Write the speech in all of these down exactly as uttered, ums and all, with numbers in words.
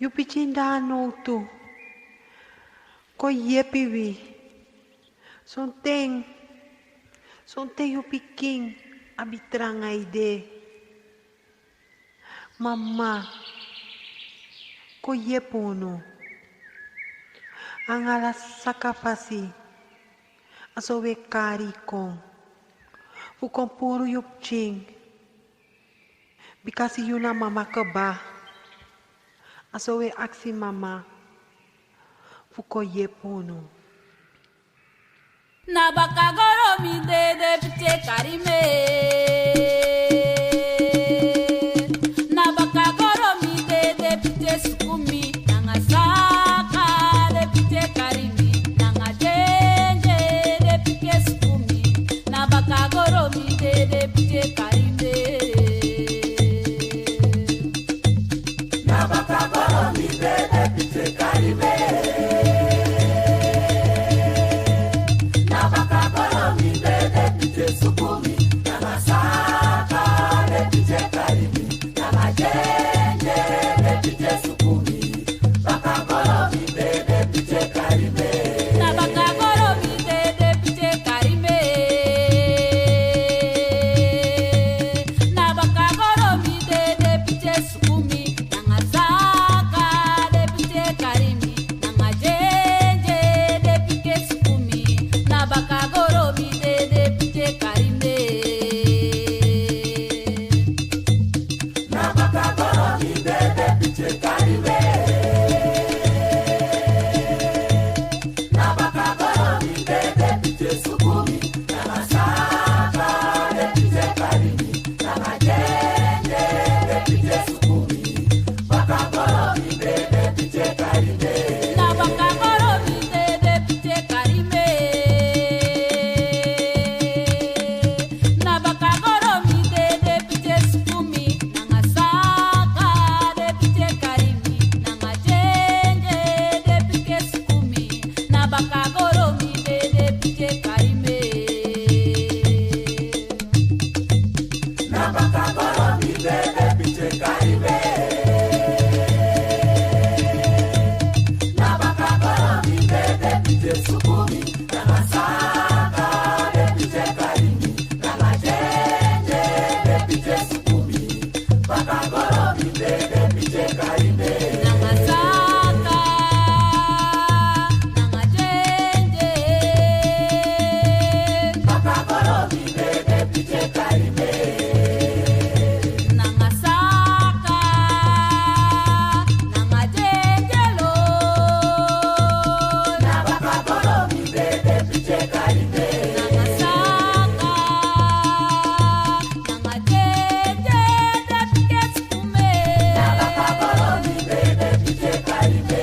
Yu pikin de na nowtu. Kon yepi wi. Sonten, sonten yu pikin abi tranga ede. Mama, kon yepi unu. Anga ala saka fasi, a so wi e kari kon. Fu kon puru yu pikin. Bikasi yu na mama kaba. A so wi e aksi mama fu kon yepi unu. Na baka goro mi dede pikin e kari mi. Na baka goro mi dede pikin e suku mi. Nanga saka den pikin e kari mi. Nanga dede den pikin e suku mi. Na baka goro mi dede pikin e kari mi. Na baka goro mi dede pikin e kari mi. Na baka goro mi dede pikin e suku mi. Nanga saka den pikin e kari mi. Nanga dede den pikin e suku mi. Baka goro mi dede pikin e kari mi. Na baka goro mi dede pikin e kari mi. Na baka goro mi dede pikin e suku mi. Nanga saka den pikin e kari mi. Nanga dede den pikin e suku mi. Na baka goro mi dede pikin e kari mi. Na baka goro mi dede pikin e kari mi. Na baka goro mi dede pikin e suku mi. Nanga saka den pikin e kari mi. Nanga dede den pikin e suku mi. Baka goro mi dede pikin e kari mi. Na baka goro mi dede pikin e kari mi. Na baka goro mi dede pikin e suku mi. Nanga saka den pikin e kari mi. Nanga dede den pikin e suku mi. Na baka goro mi dede pikin e kari mi. Na baka goro mi dede pikin e kari mi. Na baka goro mi dede pikin e suku mi. Nanga saka den pikin e kari mi. Nanga dede den pikin e suku mi. Baka goro mi dede pikin e kari mi. Nanga saka, nanga dede. Baka goro mi dede pikin e kari mi. Nanga saka, nanga dede lo. Na baka goro mi dede pikin e kari mi. Nanga saka, nanga dede den pikin e suku mi. Na baka goro mi dede pikin e kari mi.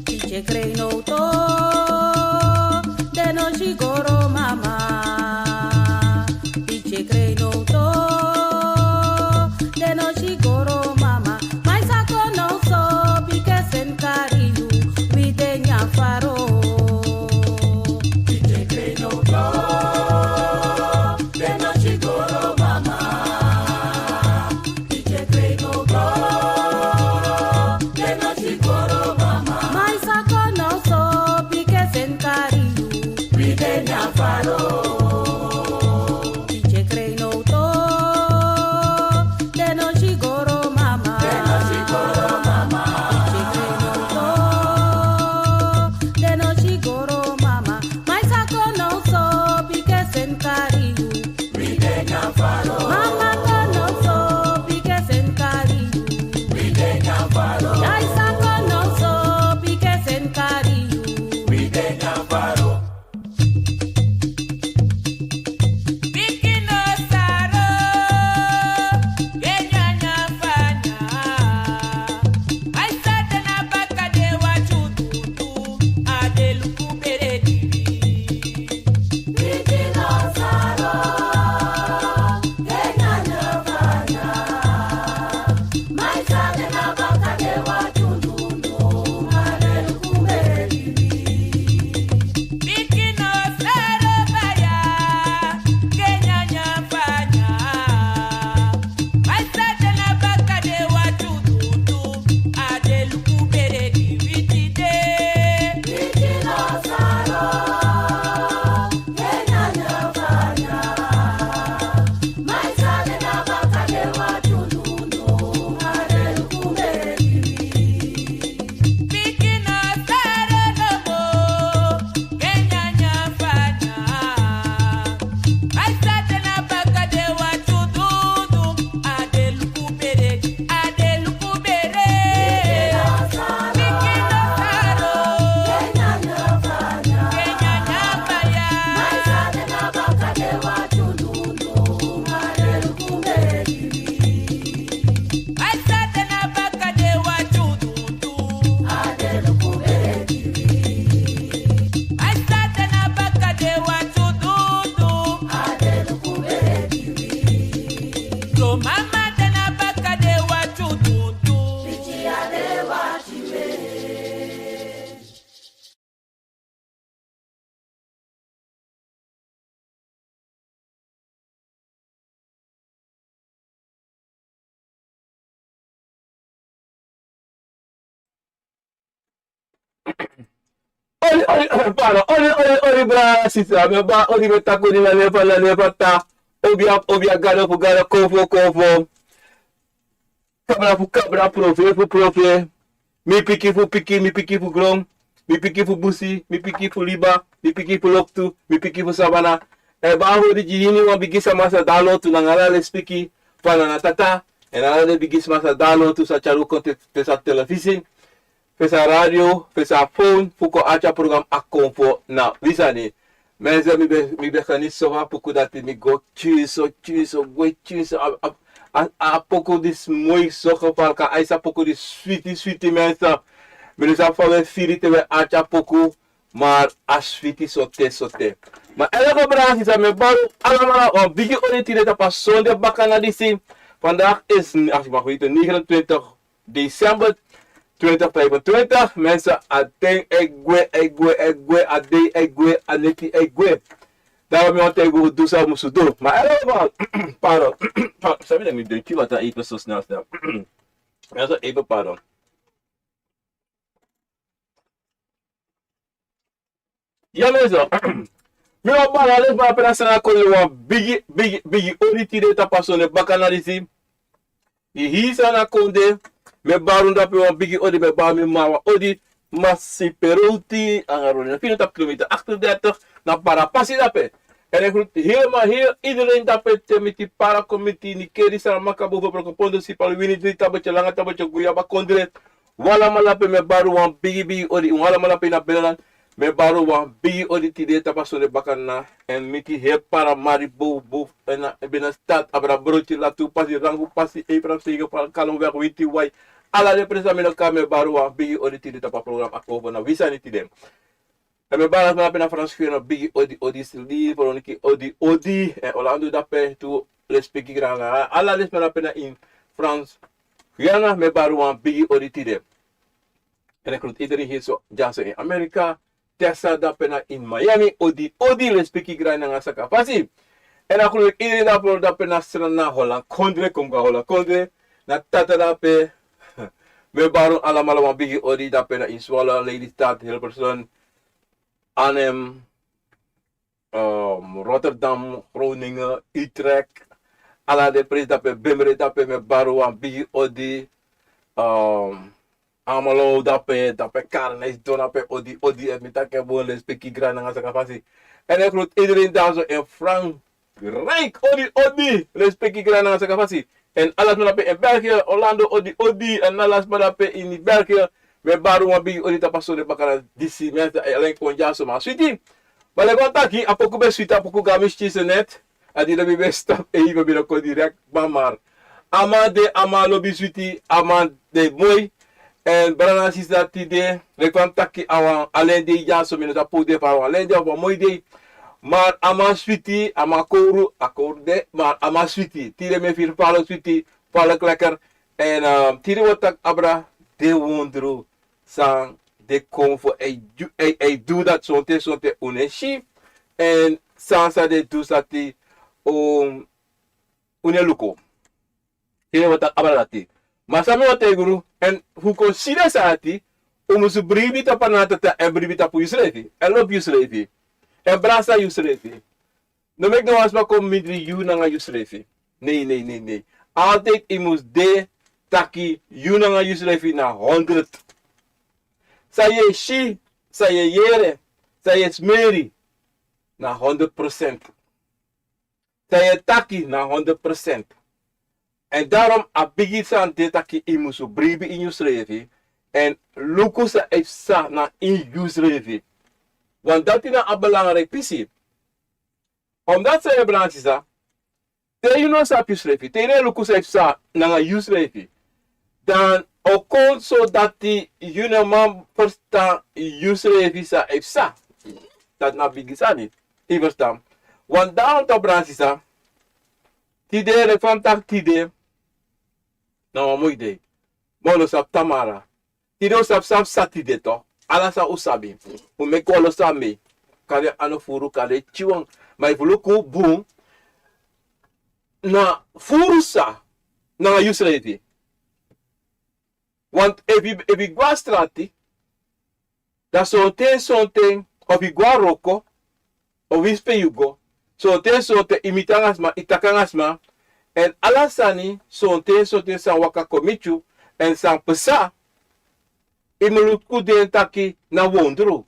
Pikin e krei nowtu, den no si goro mama. Pikin e krei nowtu, den no si goro mama. Ma yu sa kon now so, bika a sani kari yu, wi de nyan faro. Pikin e krei nowtu, den no si goro mama. Pikin e krei nowtu, den no si goro mama. Ma yu sa kon now so, bika a sani kari yu, wi de nyan faro. Pikin e krei nowtu, den no si goro mama. Den no si goro mama. Pikin e krei nowtu, den no si goro mama. Ma yu sa kon now so, bika a sani kari yu, wi de nyan faro. Mama kon now so, bika a sani kari yu, wi de nyan faro. Dya yu sa kon now so, bika a sani kari yu, wi de nyan faro. Pikin no saro, e nyanyan fanya. Ai sa de na baka de watu dudu, a de luku bere diri. Pikin no saro, Yo mama de na baka de wati un tuntu. Oli, oli, oli, pardon. Oli, oli, oli, brada, sisa. Mi e bari odi, mi e taki odi na nen fu, na nen fu Tata. Obi a, obi a Gado fu Gado, Konfo fu Konfo. Kabra fu kabra, profe fu profe. Mi pikin fu pikin, mi pikin fu gron. Mi pikin fu busi, mi pikin fu liba, mi pikin fu loktu, mi pikin fu sabana. E bari odi gi iniwan bigi sama sa de na lontu nanga ala den pikin fu Tata. Èn ala den bigi sama sa de na lontu sa tyari un kon te, te sa telefisi. Fesa radio, fesa phone, fu kon arki a program A Konfo na Wi Sani. Mensen, mi ben, mi ben geniet so fu a poku dati, mi go tyunso, tyunso, gwe tyunso. A, a, a, a poku disi moi so gevaarlijk, a isi a poku disi switi, switi, mensen. Mi no sabi fa un e firi te un e arki a poku, maar a switi sote, sote. Maar elke branche san mi e bari un alamala wan bigi odi tide tapu a sonde bakana disi. Vandaag is, als ik mag weten, negenentwintig december twintig vijfentwintig. Mensen, a ten e gwe, e gwe, e gwe, a dei e gwe, a neti e gwe. Daarom mi wani taigi un du san un musu du. Maar in elk geval, pardon. Pardon, sorry dat ik niet drink, want dan even zo snel, snel. Mensen, even pardon. Ya, mensen. Mi wan bari ala den sma na pe na sani a kondre wan bigi, bigi, bigi odi tide tapu a sonde bakana disi. Yu hii san na kondre, mi e bari un dape wan bigi odi, mi e bari mi mama wan odi, Masi Peroti, anga Ronnie Fino tapu kilometer achtendertig, na Parapasi dape. En ik groet helemaal heel iedereen dape, te miti Para, Komiti, Nickerie, Saramaka, Boven, Brokopondo, Sipaliwini, Drie Tabetje, Langa Tabetje, Guyaba, Kondre, un alamala dape mi e bari un wan bigi bigi odi, un alamala dape na binnenland. Mi e bari un wan bigi odi tide tapu a sonde bakana. En miti heri Paramaribo, bof, en na binnenstad, abra Broodje, Latu, Pasi, Rangu, Pasi, Efraim, Sege, Falkalum, Weg, Winti, Wai. Ala den presi san mi no kan, mi e bari un wan bigi odi tide tapu a program A Konfo na Wi Sani tide. En mi e bari ala sma dape na Frans Guyana, bigi odi, odi, Sylvie, Veronica, odi, odi. En Orlando dape tu, respeki granga. Ala den sma dape na in Frans Guyana, mi e bari un wan bigi odi tide. En ik groet iedereen hier zo, dyaso in Amerika. Tessa dape na in Miami, odi, odi, respeki granga nanga sakafasi. En dan groet ik iedereen dape, dape na Sra, na Holland Kondre, kon go na Holland Kondre. Na Tata dape. Mi e bari un alamala wan bigi odi dape na in Zwolle, Lelystad, Hilversum, Arnhem, ehm, Rotterdam, Groningen, Utrecht. Ala den presi dape, Bemre dape, mi e bari un wan bigi odi. Ehm, Almelo dape, dape Karen, Nice, Dona pe, odi, odi, en mi taki en bun, respeki granga nanga sakafasi. En ik groet iedereen daar zo in Frankrijk, odi, odi, respeki granga nanga sakafasi. En ala sma dape in België, Orlando, odi, odi, en ala sma dape in België. Mi e bari un wan bigi odi tapu a sonde bakana disi, mensen, e, alen kon dyaso, ma switi. Ma leki wan taki, a poku ben switi, a poku go na mi skin so net. A di no mi ben stop, e, mi ben no kon direct, ma, maar a man de, a man lobi switi, a man de moi. En brada nanga sisa, tide, leki fa mi taki, a wan alen dei dyaso, mi no sabi pe un de, fa a wan alen dei of wan moi dei. Maar a man switi, a man kowru, a kowru de, maar a man switi. Tide mi e firi fa a lo switi, fa a lo lekker. En, eh, tide wi o taki abra den wondro san den Konfo e du, e, e du dati sonten, sonten un no e si. En san, san den du san yu, um, un no e luku. Tide wi o taki abra dati. Ma san mi wani taigi unu, en fu kon si den sani dati, un musu bribi tapu a Tata, en bribi tapu yusrefi. En lobi yusrefi. En brasa yusrefi. No meki no wan sma kon mindri yu nanga yusrefi. Nee, nee, nee, nee. Altijd yu mus de taki yu nanga yusrefi na honderd. San yu e si, san yu e yere, san yu e smeri, na honderd procent. San yu e taki na honderd procent. En daarom a bigi sani de taki yu musu bribi ini yusrefi. En luku san e psa na ini yusrefi. Want dati na a belangrijk pisi. Omdat san yu, brada nanga sisa, te yu no sabi yusrefi, te yu no e luku san e psa nanga yusrefi, dan o kon so dati yu no man ferstan yusrefi san e psa. Dati na bigi sani. Yu ferstan? Want daarom toch, brada nanga sisa, Tide, leki fa mi taki tide, na wan moi dei. Ma un no sabi tamara. Tide un sabi san psa tide tu. Ala san un sabi. Un meki wan lo san mei. Kari a no furu, kari e tyari wan. Ma efu un luku bun, na furu sa, na yusrefi. Want efu, efu yu go na strati, dan sonten, sonten, of yu go na wroko, of winsi pe yu go, sonten, sonten, yu miti nanga sma, yu taki nanga sma, èn ala sani, sonten, sonten, san waka kon miti yu, èn san psa, yu mu luku den taki na wondru.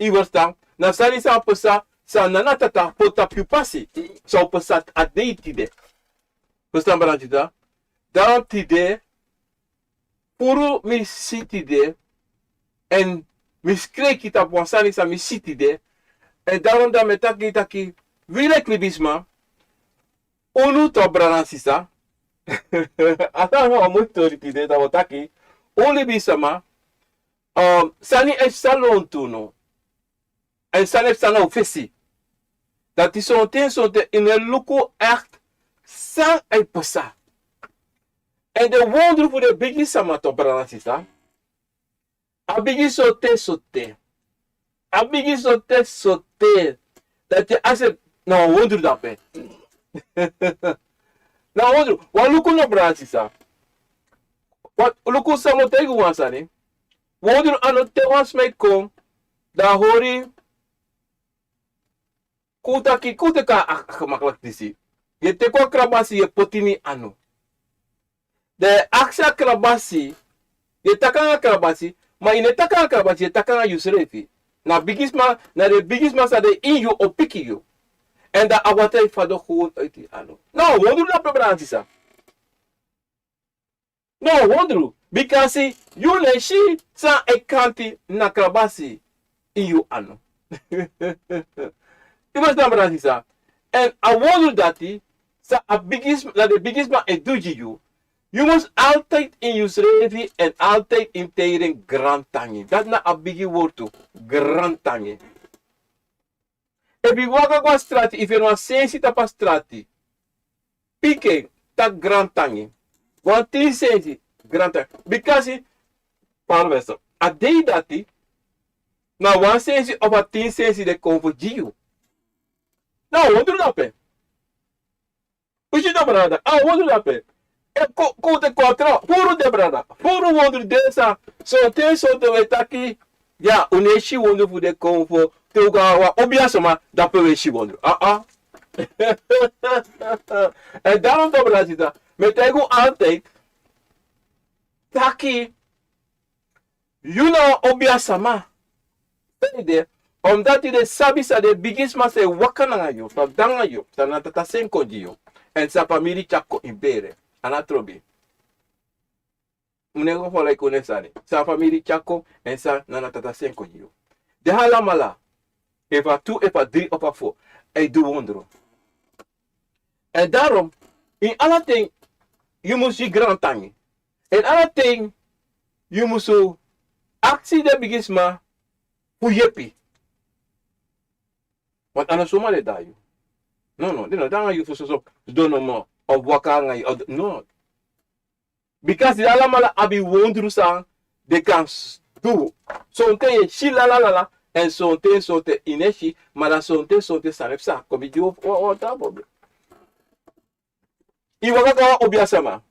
Yu ferstan, na sani san psa, san Nana Tata poti tapu yu pasi, san o psa a dei tide. Ferstan, brada nanga sisa? Dan tide, furu mi si tide, èn mi skreki tapu wan sani san mi si tide, èn daarom dan mi e taki, taki, wi leki libisma, unu tu, brada nanga sisa, a sani na wan moi tori tide, dan wi o taki, un libisma, um, sani e psa lontu unu. Èn sani e psa na un fesi. Dati sonten, sonten, yu no e luku echt san e psa. Èn den wondru fu den bigi sama tu, brada nanga sisa. A bigi sote, sote. A bigi sote, sote. Dati a se na wan wondru dape. Na wan wondru. Wan luku no, brada nanga sisa. Wan luku, san mi o taigi un wan sani. Wondru a no te wan sma e kon, dan a hori, kon un taki, kon un teki a, a, a gemakkelijk disi. Yu e teki wan krabasi, yu e poti ini yu anu. Dan yu e aksi a krabasi, yu e taki nanga krabasi, ma yu no e taki nanga krabasi, yu e taki nanga yusrefi. Na bigisma, na den bigisma san de ini yu o piki yu. Èn dan a watra e fadon gewoon uit yu anu. Na wan wondru dape, brada nanga sisa. Na wan wondru, bikasi yu no e si san e kanti na krabasi ini yu anu. Yu ferstan, brada nanga sisa? Èn a wondru dati, san a bigisma, san den bigisma e du gi yu. Yu mus altijd ini yusrefi èn altijd ini tijden grantangi. Dati na a bigi wortu, grantangi. Efu yu waka go na strati, yu feni wan sensi tapu a strati, piki en, taki grantangi. Wan tin sensi, grantangi. Bikasi, pardon, a dei dati, na wan sensi of a tin sensi den kon fu gi yu. Na wan wondru dape. Un si, brada, a wondru dape. E kon, kon un teki kontra, furu de, brada. Furu wondru de san, sonten, sonten un e taki, ya, un no e si wondru fu den kon fu, te un go na wan obiasma, dape un e si wondru. Ah, ah. Èn daarom, brada nanga sisa, mi e taigi un altijd, taki, yu na wan obiasma. Saide, omdat yu no sabi san den bigisma san e waka nanga yu, san de nanga yu, san Nana Tata seni kon gi yu. Èn san famiri tyari kon ini bere. A no trobi. Un no e go fu a leki un no e sani. San famiri tyari kon, èn san Nana Tata seni kon gi yu. Den alamala, efu a tu, efu a dri, efu a fo, e du wondru. Èn daarom, ini ala ten, yu mus gi grantangi. Èn ala ten, yu mus aksi den bigisma fu yepi. Want a no suma den e du yu. No, no, den no e du nanga yu fu soso, sidon nomo, of waka nanga yu, of, no. Bikasi den alamala abi wondru san den kan s-, du. Sonten yu e si lala lala, èn sonten, sonten yu no e si, ma dan sonten, sonten sani e psa. Kon mi gi wan, wan, wan taa problem. Yu waka go na wan obiasma.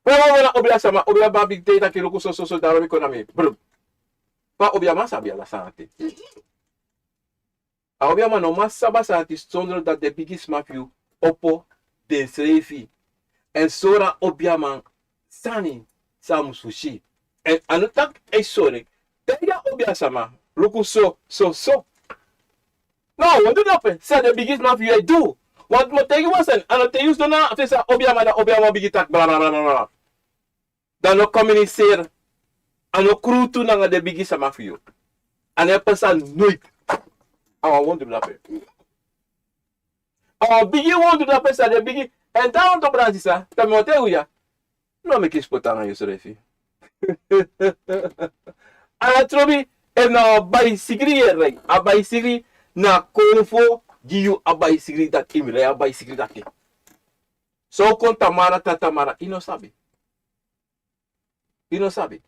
Fa yu waka go na obiasma, obiaman bigin taigi taki luku so, so, so, daarom yu kon na mi. Brum. Fa obiaman sabi ala sani ati? A obiaman no man sabi a sani ati sondro dati den bigisma fu yu opo densrefi. Èn sori a obiaman sani san a musu si. Èn a no taki e sori. Taigi a obiasma, luku so, so, so. No, wan wondru dape, san den bigisma fu yu e du. Want mi o taigi wan sani, a no te yu sidon na fesi a obiaman, dan obiaman bigin taki bla, bla, bla, bla, bla. Dan a no communiceer, a no krutu nanga den bigisma fu yu. A no e pasa noiti. A wan wondru dape. A wan bigi wondru dape san den bigi. Èn dan wan tu, brada nanga sisa, dan mi o taigi un ya. No meki spotu nanga yusrefi. A no trobi, efu na wan baisikri yu e ride. A baisikri na konfo gi yu a baisikili dati, yu mus lei a baisikili dati. So kon tamara, ta tamara, yu no sabi. Yu no sabi.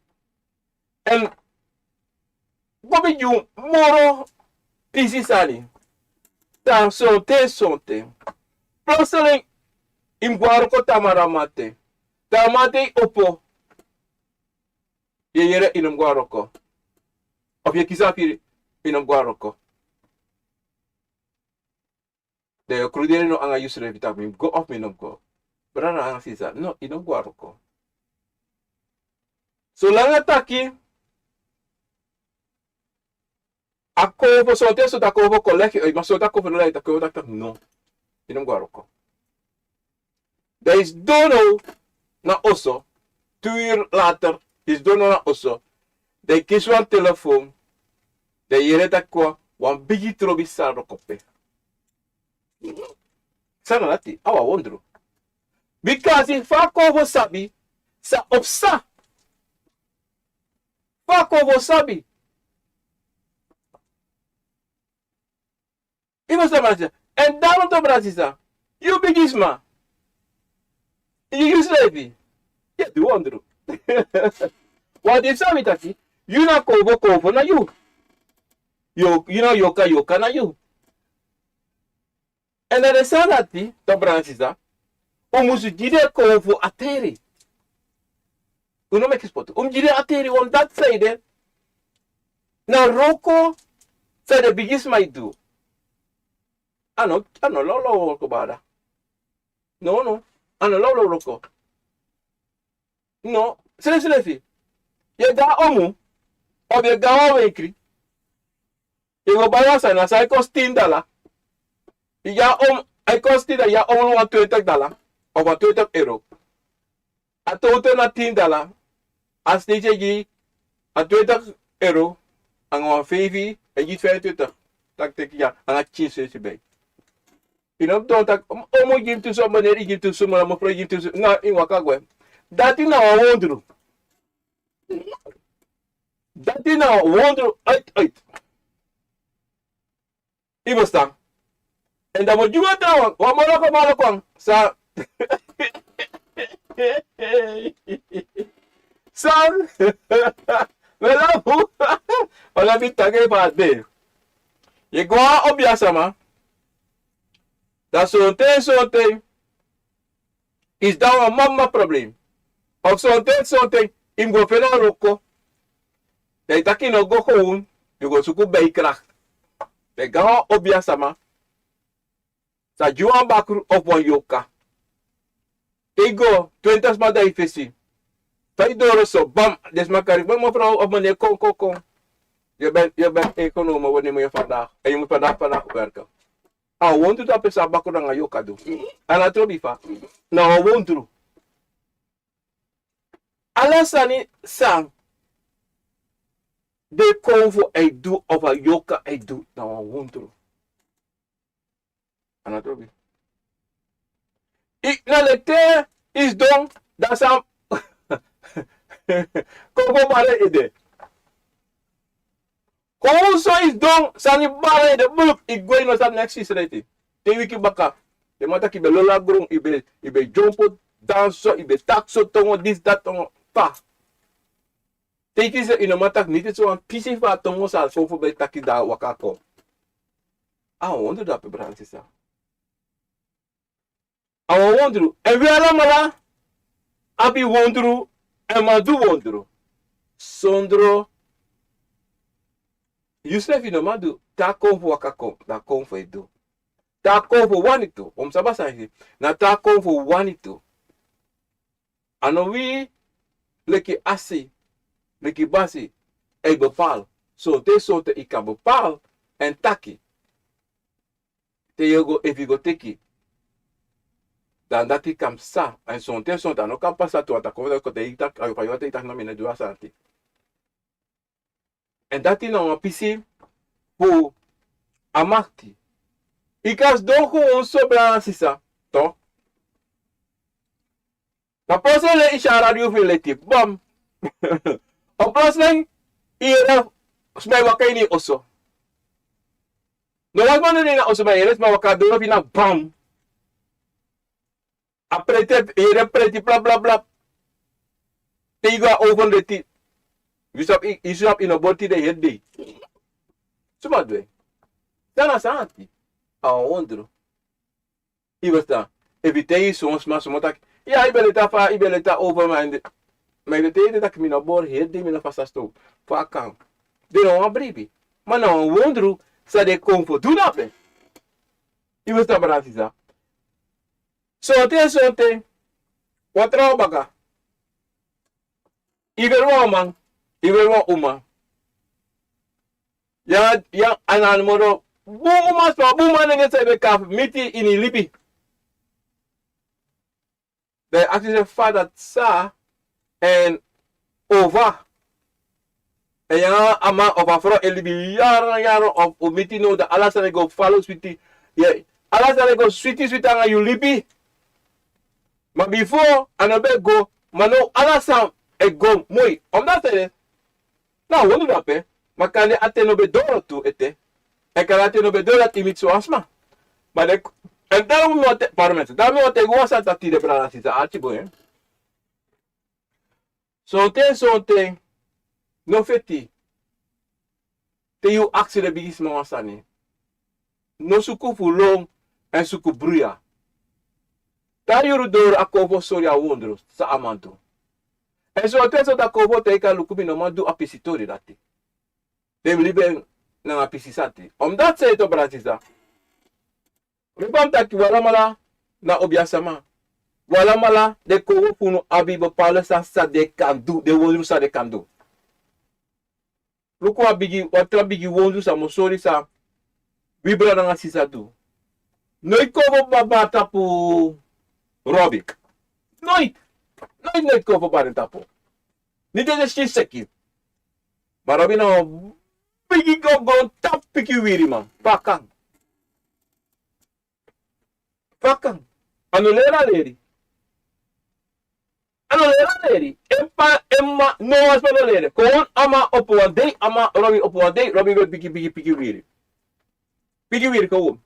Èn go mi gi yu moro pisi sani. Tan sonten sonten, plotseling yu mus go a wroko tamara mamanten. Tamara mamanten yu opo, yu e yere yu no mus go a wroko. Of yu e kisi a firi, yu no mus go a wroko. Dan yu o kruderi no anga yusrefi taki mi mus go of mi no mus go. Brada anga sisa, no, yu no mus go a wroko. Solanga taki a konfo, sonten sonten a konfo kon legi yu, ma sonten a konfo no legi yu, a konfo taki taki no, yu no mus go a wroko. Dan yu sidon now na oso, tu uru later, yu sidon now na oso, dan yu kisi wan telefon, dan yu yere taki wan bigi trobi sani wroko pe. San na dati? A wan wondru. Bikasi fa a konfo sabi san o psa. Fa a konfo sabi. Yu no sabi, brada sisa. Èn dan no, brada sisa, yu bigisma, yu, yu srefi, yu e du wondru. Want yu sabi taki yu na konfo, konfo na yu. Yu, yu na yorka, yorka na yu. Èn na den sani dati, brada sisa, un musu gi den konfo a teri. Un no meki spotu. Un musu gi den a teri, want dati san ede, na wroko san den bigisma e du. A no, a no lawlaw wroko, brada. No, no. A no lawlaw wroko. No, srefsrefi. Yu e go na omu, of yu e go na wan wenkri. Yu go bai wan sani, a sani e kosi tin dala. Yu go na omu, a e kosi tin dala, yu go na omu wan twenti dala, of wan twenti euro. A toto na tin dala. A steeki e gi a twenti euro, anga wan feifi, a e gi feifi twenti. Taki teki ya, anga tin sesi bai. Yu no mus don taki, omu gi mi tu suma, neni gi mi tu suma, mevrouw gi mi tu suma. Na yu waka gwe. Dati na wan wondru. Dati na wan wondru uit, uit. Yu e ferstan. Èn dan mi o gi wan tra wan, wan moro kon, moro kon. San? San? Wela fu. Wela mi taki fa a de. Yu e go na wan obiasma. Dan sonten, sonten yu sidon wan mama problem. Of sonten, sonten yu mus go feni wan wroko. Dan yu taki yu no go gewoon, yu go suku bijkracht. Dan yu go na wan obiasma san gi wan bakru of wan yorka. Te yu go, twenti sma de na yu fesi. Fa yu doro so, bam, den sma kari, mevrouw of meneer, kon, kon, kon. Yu ben, yu ben aangenomen, we nemen je vandaag. En yu mus vandaag, vandaag werken. A wan wondru dati pe san a bakru nanga yorka du. A no trobi fa. Na wan wondru. Ala sani san den konfo e du of a yorka e du, na wan wondru. A no trobi. Yu na leki te yu sidon, dan san kon go bari ede. Kon so yu sidon, sani bari ede, buluk, yu gwe, yu no sabi neks yu sreti. Te yu wiki baka, den man taki yu ben lolo na gron, yu ben, yu ben dyompo dansi so, yu ben taki so tongo, disi, dati tongo, fa. Te yu kisi, yu no man taki niti so wan pisi fu a tongo san a konfo ben taki, dan a waka kon. A wan wondru dati, brada sisa. A wan wondru. Èn wi alamala abi wondru, èn man du wondru. Sondro yusrefi no man du, te a konfo waka kon, dan a konfo e du. Te a konfo wani tu, un mus sabi a sani, na te a konfo wani tu. A no wi leki asi, leki basi, e bepaal. Sonten, sonten yu kan bepaal èn taki. Te yu go, efu yu go teki, dan dati kan psa. Èn sonten, sonten a no kan pasa tu, a ta kon, kon te yu taki, a yu fa yu wani te yu taki na mi no e du a sani. Èn dati na wan pisi fu a makti. Yu kan sidon gewoon so, brada sisa, toch. Dan plotseling yu si a radio fu yu leti, bam. Of plotseling yu yere sma e waka ini yu oso. No wan sma no de na oso, ma yu yere sma waka doro fu yu na bam. A preti, yu yere preti, blap, blap, blap. Te yu go a over leti. Yu sabi, yu sabi, yu no boti de heri dei. Suma du en? San na sani ati? A wan wondru. Yu ferstan? Efu yu taigi son sma, son man taki, ya, yu ben leti a fa, yu ben leti a over, ma yu no, ma yu no taigi den taki mi no bori heri dei, mi no fasi a sitow. Fa a kan? Den no wani bribi. Ma na wan wondru san den kon fu du na ape. Yu ferstan, brada, sisa? Sonten, sonten, wan trawan baka. Yu feni wan uman, yu feni wan uman. Ya, ya, a na a moro bun uman, so bun uman, nanga san yu ben kan miti ini yu libi. Dan yu aksi yu srefi fa dati sa, èn over. Èn ya, a man of a frow e libi yaren, yaren, of un miti now, dan ala sani e go falo switi. Ye, ala sani e go switi, switi anga yu libi. Ma bifo, a no ben go, ma now ala sani e go moi. Omdat sani, na wondru dape, ma kande a ten no ben doro tu ete. Èn kande a ten no ben doro dati yu miti so wan sma. Ma den, èn dan mi o te, pardon, dan mi o taigi wan sani, dati de, brada, sisa, arki bun, eh. Sonten, sonten, no feti. Te yu aksi den bigisma wan sani, no suku fu lon èn suku bruya. Te a yuru doro, a kon fu sori a wondru san a man du. Èn sonten, sonten a kon fu taigi en taki luku, mi no man du a pisi tori dati. Den mus libi en nanga pisi sani. Omdat sani ete, brada, sisa. Wi, fa mi taki, wi alamala na obiasma. Wi alamala, den kon fu unu abi bepaalde sani san den kan du, den wondru san den kan du. Luku wan bigi, wan tra bigi wondru san mi o sori san wi brada nanga sisa du. Noiti kon fu bari tapu Robi. Noiti. Noiti, noiti kon fu bari tapu. Ni den e si seki. Ma Robi na wan bigi go, go tapu pikin wiri, man. Fa a kan? Fa a kan? A no leri a leri. A no leri a leri. En pa, en ma, no wan sma no leri. Kon a man opo wan dei, a man Robi opo wan dei, Robi ben bigi, bigi, pikin wiri. Pikin wiri kon.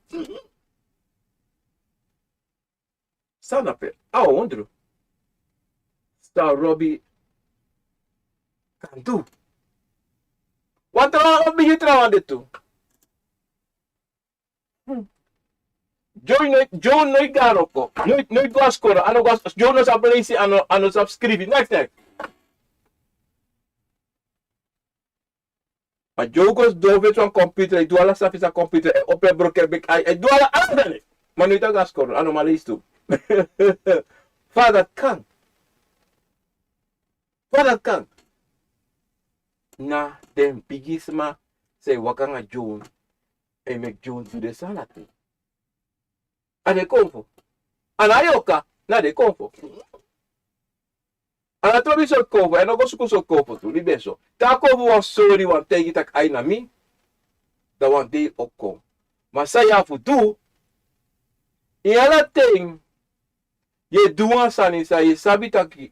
San na pe? A wondru san Robi kan du. Wan trawan, wan bigi trawan de tu. Hmm. Joe no, Joe no e go a wroko. No, no e go a skoro. A no go a, Joe no sabi leisi, a no, a no sabi skrifi. Next, next. Ma Joe go sidon fesi wan computer, e du ala sani fesi a computer, e opo en broken bek, ai, e du ala, ala sani. Ma no e go a skoro, a no man leisi tu. Fa dati kan? Fa dati kan? Na den bigisma san e waka nanga Joe, e meki Joe du den sani dati. A den konfo. A no a yorka, na den konfo. A no trobi sortu konfo, a no go suku sortu konfo tu, libi en so. Te a konfo wani sori, wani taigi taki ai na mi, dan wan dei o kon. Ma san yu abi fu du, ini ala ten, yu e du wan sani san yu sabi taki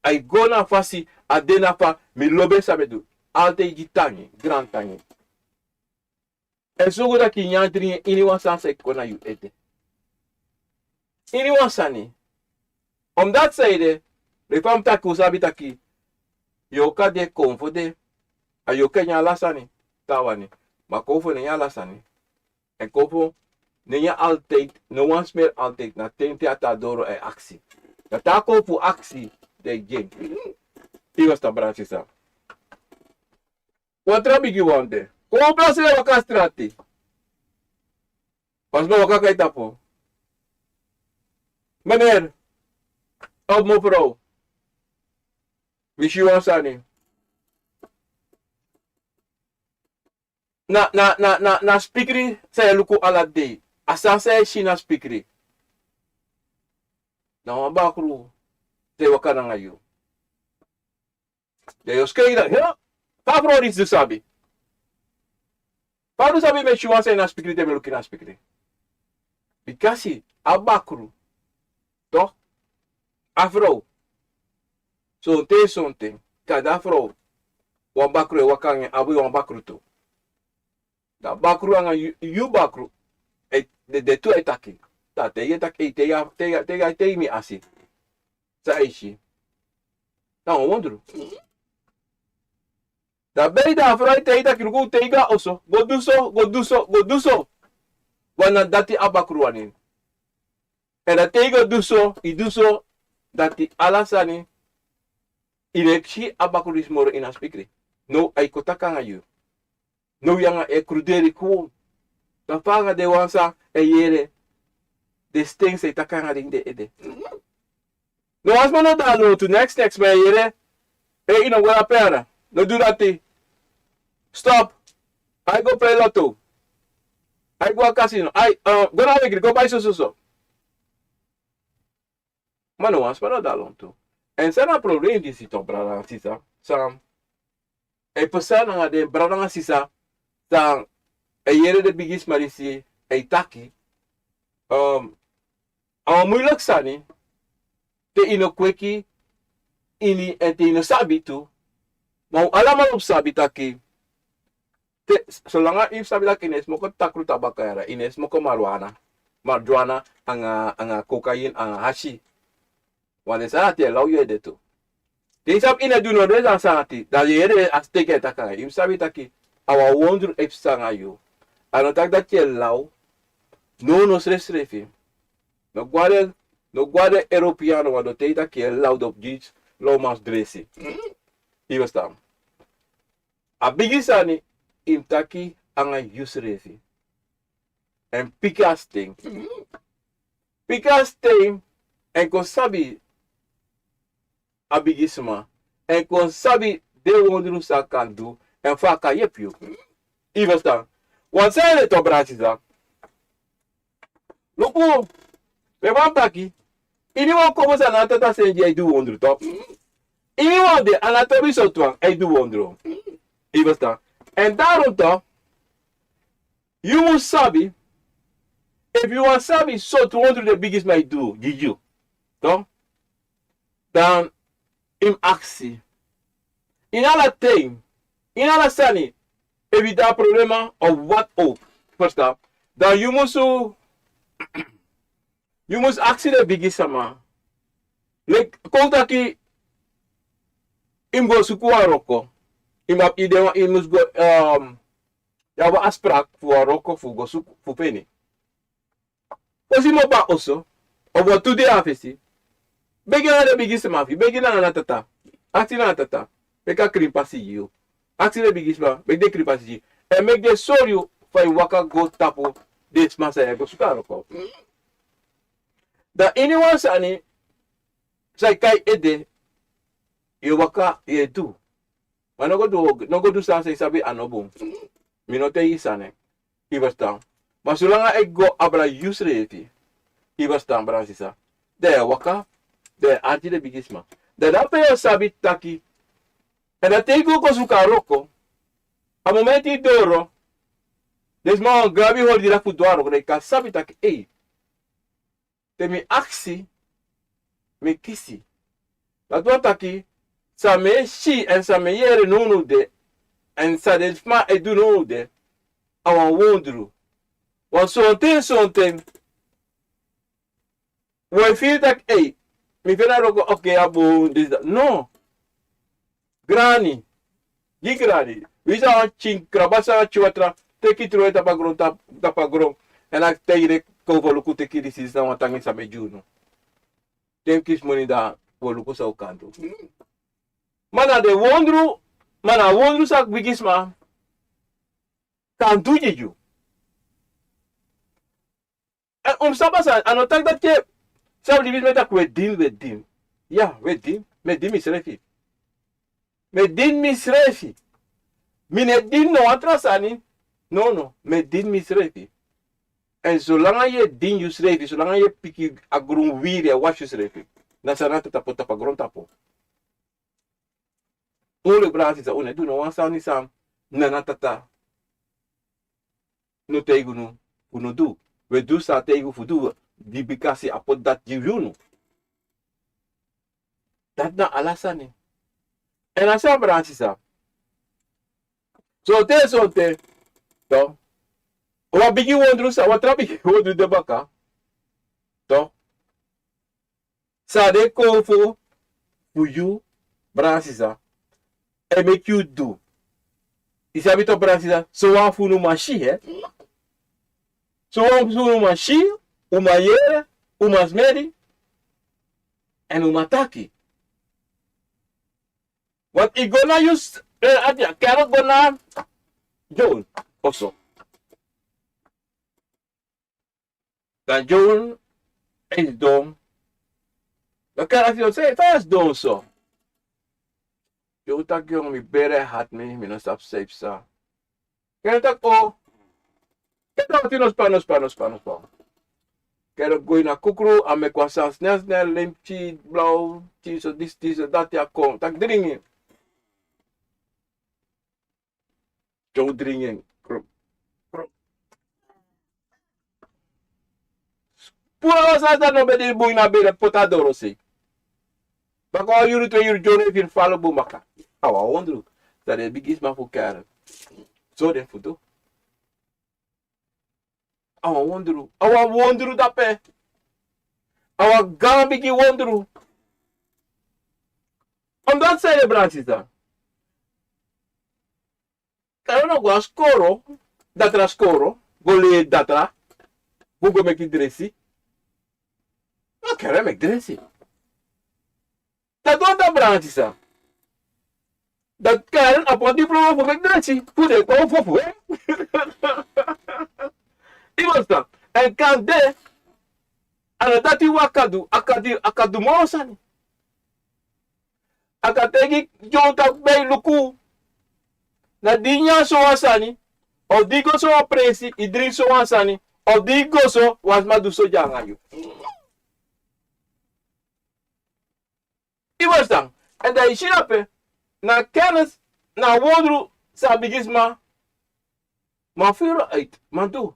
ai go na fasi, a de na fa mi lobi en san mi e du. Altijd gi tangi, grantangi. Èn sorgu taki yu nyan dringi ini wan sani san e kon na yu ede. Ini wan sani. Omdat san ede, leki fa mi taki, un sabi taki yorka de, konfo de, a yorka e nyan ala sani, taawan. Ma konfo no e nyan ala sani. Èn konfo no e nyan altijd, no wani smeri altijd, na ten te a tan doro e aksi. Na te a konfo aksi, dan e gi en. Yu e ferstan, brada, sisa? Wan tra bigi wan de. Kon wan prasi e waka a strati. Wan sma waka kon na yu tapu. Meneer, of mevrouw, mi si wan sani. Na, na, na, na, na spikri san yu e luku ala dei. A sani san yu e si na spikri. Na wan bakru san e waka nanga yu. Dan yu o skreki taki, ya, fa a frow disi du sabi? Fa a du sabi mi e si wan sani na spikri te mi e luku na spikri? Bikasi a bakru, toch, a frow, sonten, sonten, kande a frow, wan bakru e waka nanga en, a boi wan bakru tu. Dan bakru anga yu, yu bakru. E, de, de tu e taki. Dan te yu e taki, e, te yu, te yu, te yu, te yu mi asi. San e si. Dan un wondru. Dan ben dan a frow e taki luku, te yu go a oso, go du so, go du so, go du so. Wan na dati a bakru wani. Èn dan te yu go du so, yu du so, dati ala sani, yu no e si a bakru disi moro ini a spikri. Now a e kon taki anga yu. Now yu anga en e kruderi kon. Dan fa anga den wan san e yere den sten san e taki anga den ini den ede. No wan sma no de na lontu, next, next, ma e yere. E, yu no go na pera. No du dati. Stop. Ai go play lotto. Ai go na casino. Ai, eh, go na wegri, go bai sososo. Ma no wan sma no de na lontu. Èn san na a problem disi, toch, brada nanga sisa. San e pasa nanga den brada nanga sisa san e yere den bigisma disi e taki. Um, a wan muiliki sani te yu no kweki ini, èn te yu no sabi tu. Ma un alamala mus sabi taki te, solanga yu mus sabi taki yu no e smoko takru tabaka yara, yu no e smoko marijuana, marijuana anga, anga cocaïne anga hasi. Wan den sani dati e law yu ede tu. Te yu sabi yu no e du no den sani dati, dan yu ede e teki e taki anga yu. Yu mus sabi taki a wan wondru e psa anga yu. A no taki dati yu e law. No, no, srefsrefi. No go na den, no go na den Europeano wan, den o taigi yu taki yu e law, den o gi yu lawman dresi. Yu e ferstan? A bigi sani, yu mus taki anga yusrefi. Èn piki a sten. Piki a sten, èn kon sabi a bigisma. Èn kon sabi den wondru san a kan du, èn fa a kan yepi yu. Yu e ferstan? Wan sani de, toch, brada nanga sisa. Luku, mi wani taki, iniwan komosi a na a tata seni di e du wondru, toch. Iniwan de, a na tobi sortu wan e du wondru. Yu e ferstan? Èn daarom, toch, yu mus sabi, efu yu wani sabi sortu wondru den bigisma e du gi yu, toch, dan yu mus aksi. Ini ala ten, ini ala sani, efu yu de na problema of wat ook, ferstan, dan yu mus, yu mus aksi den bigisma. Leki, kon taki yu mus go suku wan wroko. Yu mus abi, yu de wan, yu mus go, um, yu abi wan afspraak fu wan wroko fu go suku, fu feni. Fosi yu mus opo a oso, of wan tu dei na fesi, begi nanga den bigisma fu yu, begi nanga a tata, aksi nanga a tata, meki a krin pasi gi yu. Aksi den bigisma, meki den krin pasi gi yu. Èn meki den sori yu fa yu waka go tapu den sma san yu e go suku a wroko. Dan iniwan sani san e kai ede, yu e waka, yu e du. Ma no go du, no go du sani san yu sabi a no bun. Mi no taigi yu sani. Yu e ferstan? Ma solanga e go abra yusrefi, yu e ferstan, brada nanga sisa, dan yu e waka, dan yu e arki den bigisma. Dan dape yu o sabi taki, èn dan te yu go go suku a wroko, a momenti yu doro, den sma wani grabi yu, hori yu dati fu du a wroko, dan yu kan sabi taki, ei, te mi aksi, mi kisi. Dati wani taki, san mi e si èn san mi e yere nownow de, èn san den sma e du nownow de, a wan wondru. Wan sonten, sonten wi e firi taki, ei, mi feni a wroko, oké, a bun, disi, dati. No. Grani. Gi grani. Winsi a wan pikin krabasi nanga pikin watra, teki trowe tapu a gron, tap-, tapu a gron. Èn a taigi den kowverluku, teki disi, disi na wan tangi san mi e gi unu. Te mi kisi moni, dan wi o luku san wi kan du. Ma na den wondru, ma na a wondru san bigisma kan du gi yu. Èn un mus sabi a sani, a no taki dati ke, sabi libisma e taki wi e dini, wi e dini. Ya, wi e dini, mi e dini misrefi. Mi e dini misrefi. Mi no e dini no wan tra sani. No, no, mi e dini misrefi. Èn solanga yu e dini yusrefi, solanga yu e piki a gron wiri, e wasi yusrefi, na san Nana Tata poti tapu a grontapu. Un leki brada nanga sisa, un no e du no wan sani san Nana Tata no taigi unu fu no du. Wi e du san a taigi unu fu du, di bikasi a poti dati gi unu. Dati na ala sani. Èn a san, brada nanga sisa, sonten, sonten, to, Wan bigi wondru sa, wan tra bigi wondru de baka. Toch? San den kon fu, fu yu, brada sisa, e meki yu du. I sabi toch, brada sisa, sowan fu unu man si, hè? Sowan fu unu man si, un man yere, un man smeri, èn un man taki. Want i go na yu, eh, ati, a kere go na John, also. Dan John e sidon. Dan kere aksi yu, san yu e sidon so? John taki, yongu, mi bere hati, mi, mi no sabi san yu psa. Kere taki, o. Kere taki, no span, no span, no span, no span. Kere go ini a kukru, a meki wan sani snel, snel, len pikin, blaw, pikin so, disi, disi, dati, a kon. Taki, dringi. John dringi en. Kru, kru. Puru ala sani san no ben de bun ini a bere, poti a doro sei. Baka wan yuru, twe yuru, John e firi fala bun baka. A wan wondru. San den bigisma fu kere so den fu du. A wan wondru. A wan wondru dape. A wan gaan bigi wondru. Omdat san ede, brada sisa. Kere no go na skoro, datra skoro, go leri datra, go, go meki dresi. No, kere meki dresi. Dati wan, dati, brada sisa. Dati kere a poti diploma fu meki dresi, fu den kon fufu, hè? I mus sabi. Èn kande, a no dati waka du, a kan du, a kan du moro sani. A kan taigi John taki, bei, luku. Na di i nyan sowan sani, of di i go sowan presi, i dringi sowan sani, of di i go so, wan sma du so dya nanga yu. I mus sabi. Èn dan i si dape, na kennis, na wondru san a bigisma man firi uit, man du.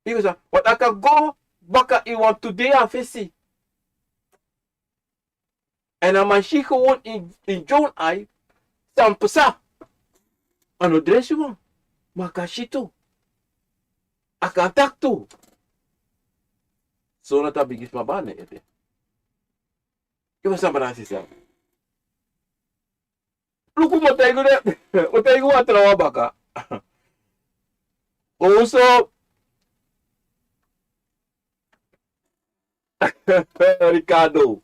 I mus sabi, want a kan go baka ini wantu dei a fesi. Èn a man si gewoon ini, ini John ai san psa. A no dresi wan, ma a kan si tu. A kan taki tu. So na a bigisma bari na en ede. I mus sabi, brada sisa. Luku, mi o taigi unu, mi o taigi unu wan trawan baka. Oso. Ricardo.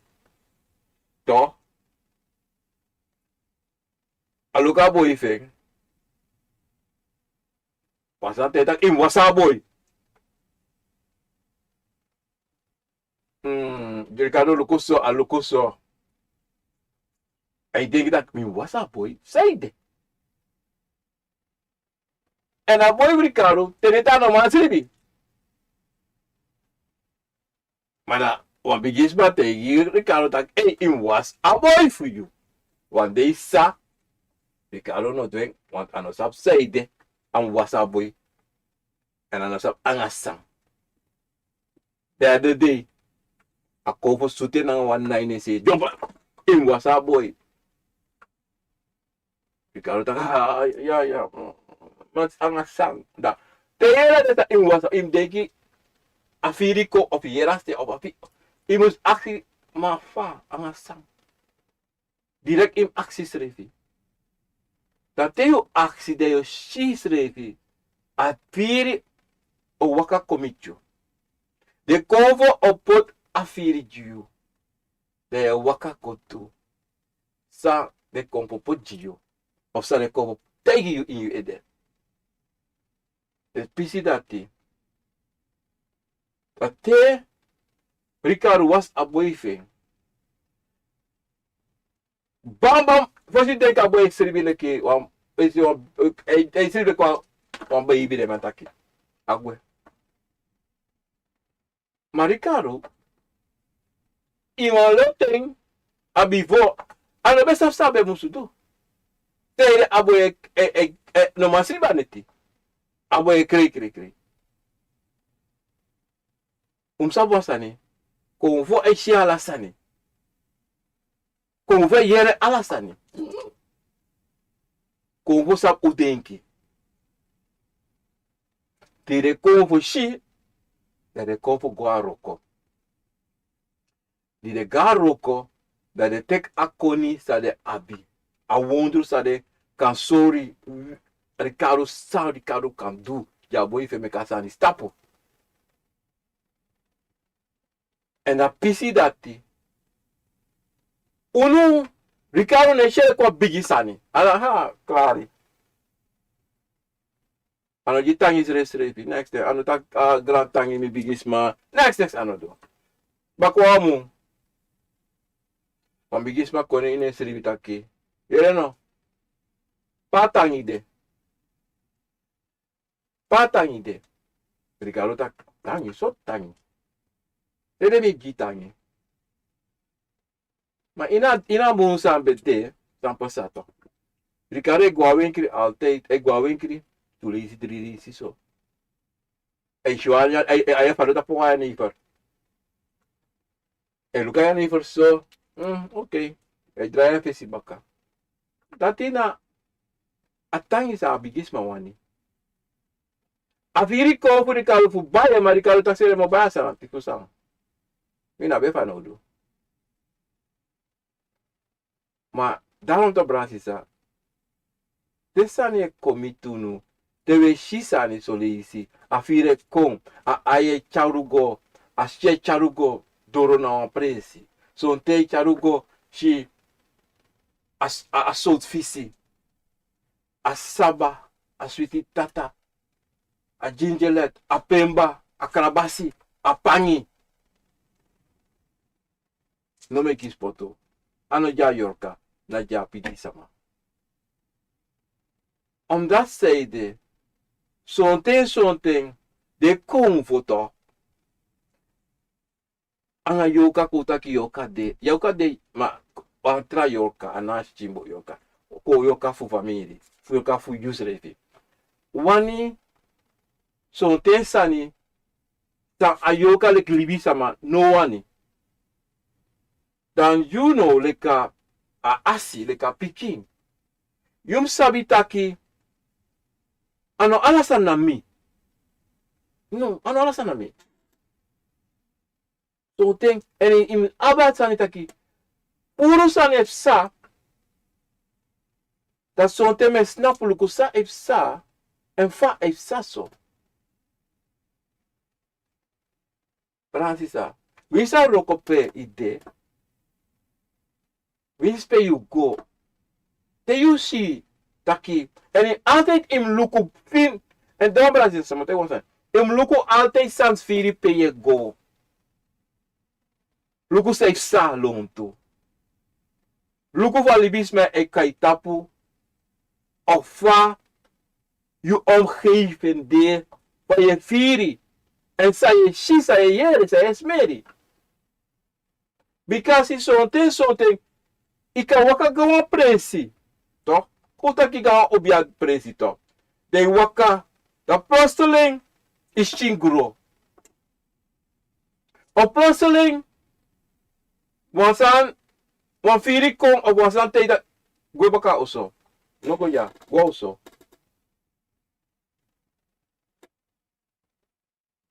Toch? A luku a boi fu en. Pasa te taki, i mus wasi a boi. Mm, Ricardo luku so, a luku so. A e denki taki, mi mus wasi a boi, san ede? Èn a boi fu Ricardo, te den tan no man sribi. Ma na wan bigisma taigi Ricardo taki, ei, i mus wasi a boi fu yu. Wan dei sa, Ricardo no du en, want a no sabi san ede, a mus wasi a boi. Èn a no sabi anga san. Derde dei, a kon fu sutu en nanga wan nai nanga en sei, dyompa, i mus wasi a boi. Ricardo taki, ah, ya, ya, mm, ma anga san. Dan te i yere den taki i mus wasi, i mus denki a firi kon, of i yere a sten, of a firi, i mus aksi, ma fa, anga san. Direct i mus aksi yusrefi. Dan te yu aksi, dan yu o si yusrefi, a firi o waka kon miti yu. Den konfo o poti a firi gi yu. Dan yu e waka go du san den konfo poti gi yu, of san den konfo taigi yu ini yu ede. Den pisi dati. Dan te Ricardo wasi a boi fu en, bam, bam, fosi i denki a boi e sribi leki wan, e si wan, e, e sribi leki wan, wan beibi, den man taki. A gwe. Ma Ricardo, ini wan lontu ten, a bifo, a no ben sabi san a ben musu du. Te a boi e, e, e, e, no man sribi a neti. A boi e krei, krei, krei. Un mus sabi wan sani, konfo e si ala sani. Konfo e yere ala sani. Konfo sabi un denki. Te den kon fu si, dan den kon fu go na wroko. Di den go na wroko, dan den teki a koni san den abi. A wondru san den kan sori Ricardo, san Ricardo kan du. Di a boi fu en meki a sani stapu. Èn a pisi dati. Unu, Ricardo no e si en kon a bigi sani. A no, ha, klari. A no gi tangi srefsrefi. Next thing, a no taki, a, gran tangi mi bigisma. Next, next, a no du. Baka wan mun, wan bigisma kon ini en sribi taki, yere no, pe a tangi de? Pe a tangi de? Ricardo taki, tangi, sortu tangi? Te den mi gi tangi. Ma ini a, ini a mun san ben de, san pasa tok. Ricardo e go na wenkri altijd, e go na wenkri tu leisi, dri leisi so. A e si wan, a e, a e fadon tapu wan jenever. A e luku a jenever so, mm, oké. A e drai en fesi baka. Dati na a tangi san a bigisma wani. A firi kon fu Ricardo fu bai en, ma Ricardo taki seri, mi o bai a sani, taki fu san? Mi no ben fanowdu. Ma dan un to, brada, sisa, te sani e kon miti unu, te un e si sani soleisi, a firi e kon, a ai e tyari un go, a skin e tyari un go doro na wan presi. Sonten e tyari un go si a, a, a sowtu fisi, a saba, a switi tata, a gingelet, a pemba, a krabasi, a pangi. No meki spotu. A no de a yorka, na de a pidisama. Omdat zij de, sonten, sonten, den kon fu to. Anga yorka, kon un taki yorka de. Yorka de, ma wan tra yorka, a no a skin yorka. Kon yorka fu famiri, fu yorka fu yusrefi. Wani, sonten sani, san a yorka leki libisama no wani. Dan yu no leki a asi, leki a pikin. Yu mus sabi taki, a no ala sani na mi. No, a no ala sani na mi. Sonten, èn yu mus abi a sani taki, puru sani e psa, dan sonten mi e snapu luku san e psa, èn fa e psa so. Brada, sisa, winsi a wroko pe yu de, winsi pe yu go, te yu si taki, èn yu altijd yu mus luku fini, èn dan, brada, sisa, mi o taki wan sani, yu mus luku altijd san sfiri pe yu e go. Luku san e psa lontu. Luku fa libisma e kai tapu, of fa yu omgeving de, fa yu e firi, èn san yu e si, san yu e yere, san yu e smeri. Bikasi sonten, sonten, yu kan waka go na wan presi, toch? Kon un taki go na wan obiya presi, toch? Dan yu waka, dan plotseling yu skin gro. Of plotseling wan sani, wan firi kon, of wan sani taigi yu taki gwe baka na oso. No go dya, go na oso.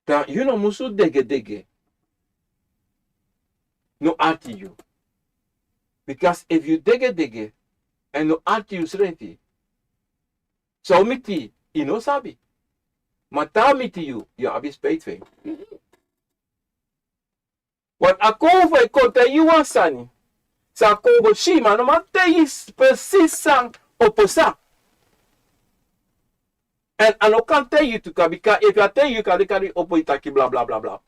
Dan yu no musu degedege. No arti yu. Bikasi efu yu degedege èn no arti yusrefi, san o miti yu no sabi. Ma te a miti yu, yu o abi spijt fu en. Want a kon fu e kon taigi yu wan sani san a kon fu si, ma a no man taigi yu precies san o pasa. Èn a no kan taigi yu tu, bika efu a taigi yu, kande kande yu opo yu taki bla bla bla bla.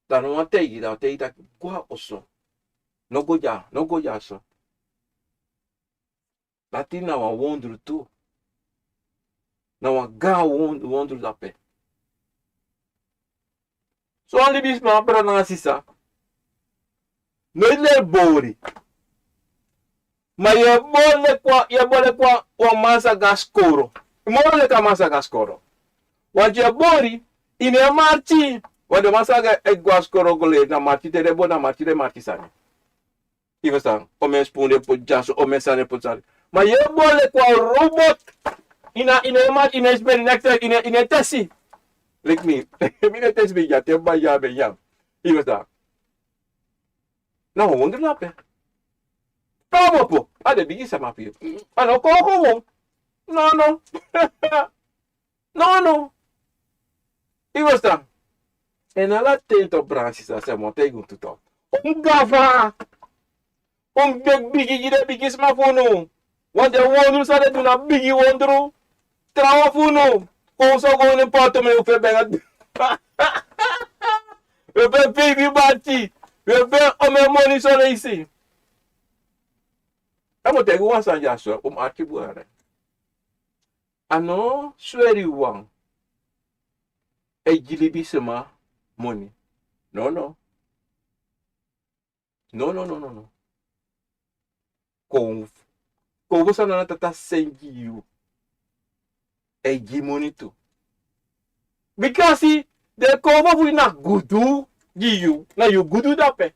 Dan a no man taigi yu, dan a o taigi yu taki go na oso. No go dya, no go dya so. Dati na wan wondru tu. Na wan gaan won-, wondru dape. So wan libisma, brada nanga sisa, no e leri bori. Ma yu e bori leki wan, yu e bori leki wan, wan man sa go na skoro. Yu moro leki a man sa go na skoro. Want yu e bori, yu no e marki. Want den man sa go na skoro go leri na marki, te den bori na marki, den marki sani. Yu ferstan, omeni spun den poti dyaso, omeni sani den poti sani. Ma yu e bori leki wan robot. Yu no, yu no e marki, yu no e smeri, yu no e, yu no e tesi. Leki mi, mi no e tesi mi dya te mi man dya mi e nyan. Yu e sa. Na wan wondru na pe. Pe a mu opo, a de bigi sama fu yu. A no kon kon won. No, no. No, no. Yu e sa. Èn ala ten, to, brada, sisa, san mi o taigi un tu, to. Un gafa. Un begi bigi gi den bigisma fu unu. Want den wondru san den du na bigi wondru. Trawan fu unu. Kon so go ini apartment, un fu e benga. Un fu e feifi bati. Un fu e omeni moni so leisi. Dan mi o taigi un wan sani dyaso, un mus arki bun. A no sweri wan e gi libisma moni. No, no. No, no, no, no, no. Kon, kon fu san na Tata seni gi yu, e gi moni tu. Bikasi den kon fu yu na gudu gi yu, na yu gudu dape.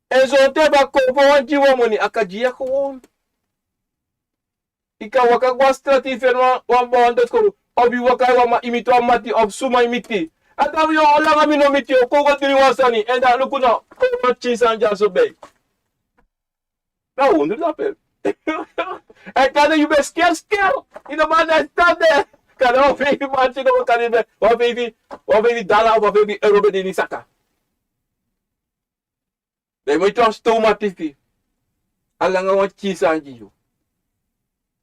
Èn sonten fa kon fu wan gi wan moni, a kan gi yu a gewon. Yu kan waka go a strati, yu feni wan, wan, wan doti koro. Of yu waka, wan man e miti wan mati, of suma e miti. A taki yu, o langa mi no miti yu, kon go dringi wan sani. Èn dan luku na, kon wan pikin sani dyaso bei. Na wondru dape. Èn kande yu ben skel skel. Yu no man na stande. Kande wan feifi mati no kande ben, wan feifi, wan feifi dala, wan feifi euro ben de ini saka. Dan yu miti wan stomati fu yu. A langa wan pikin sani gi yu.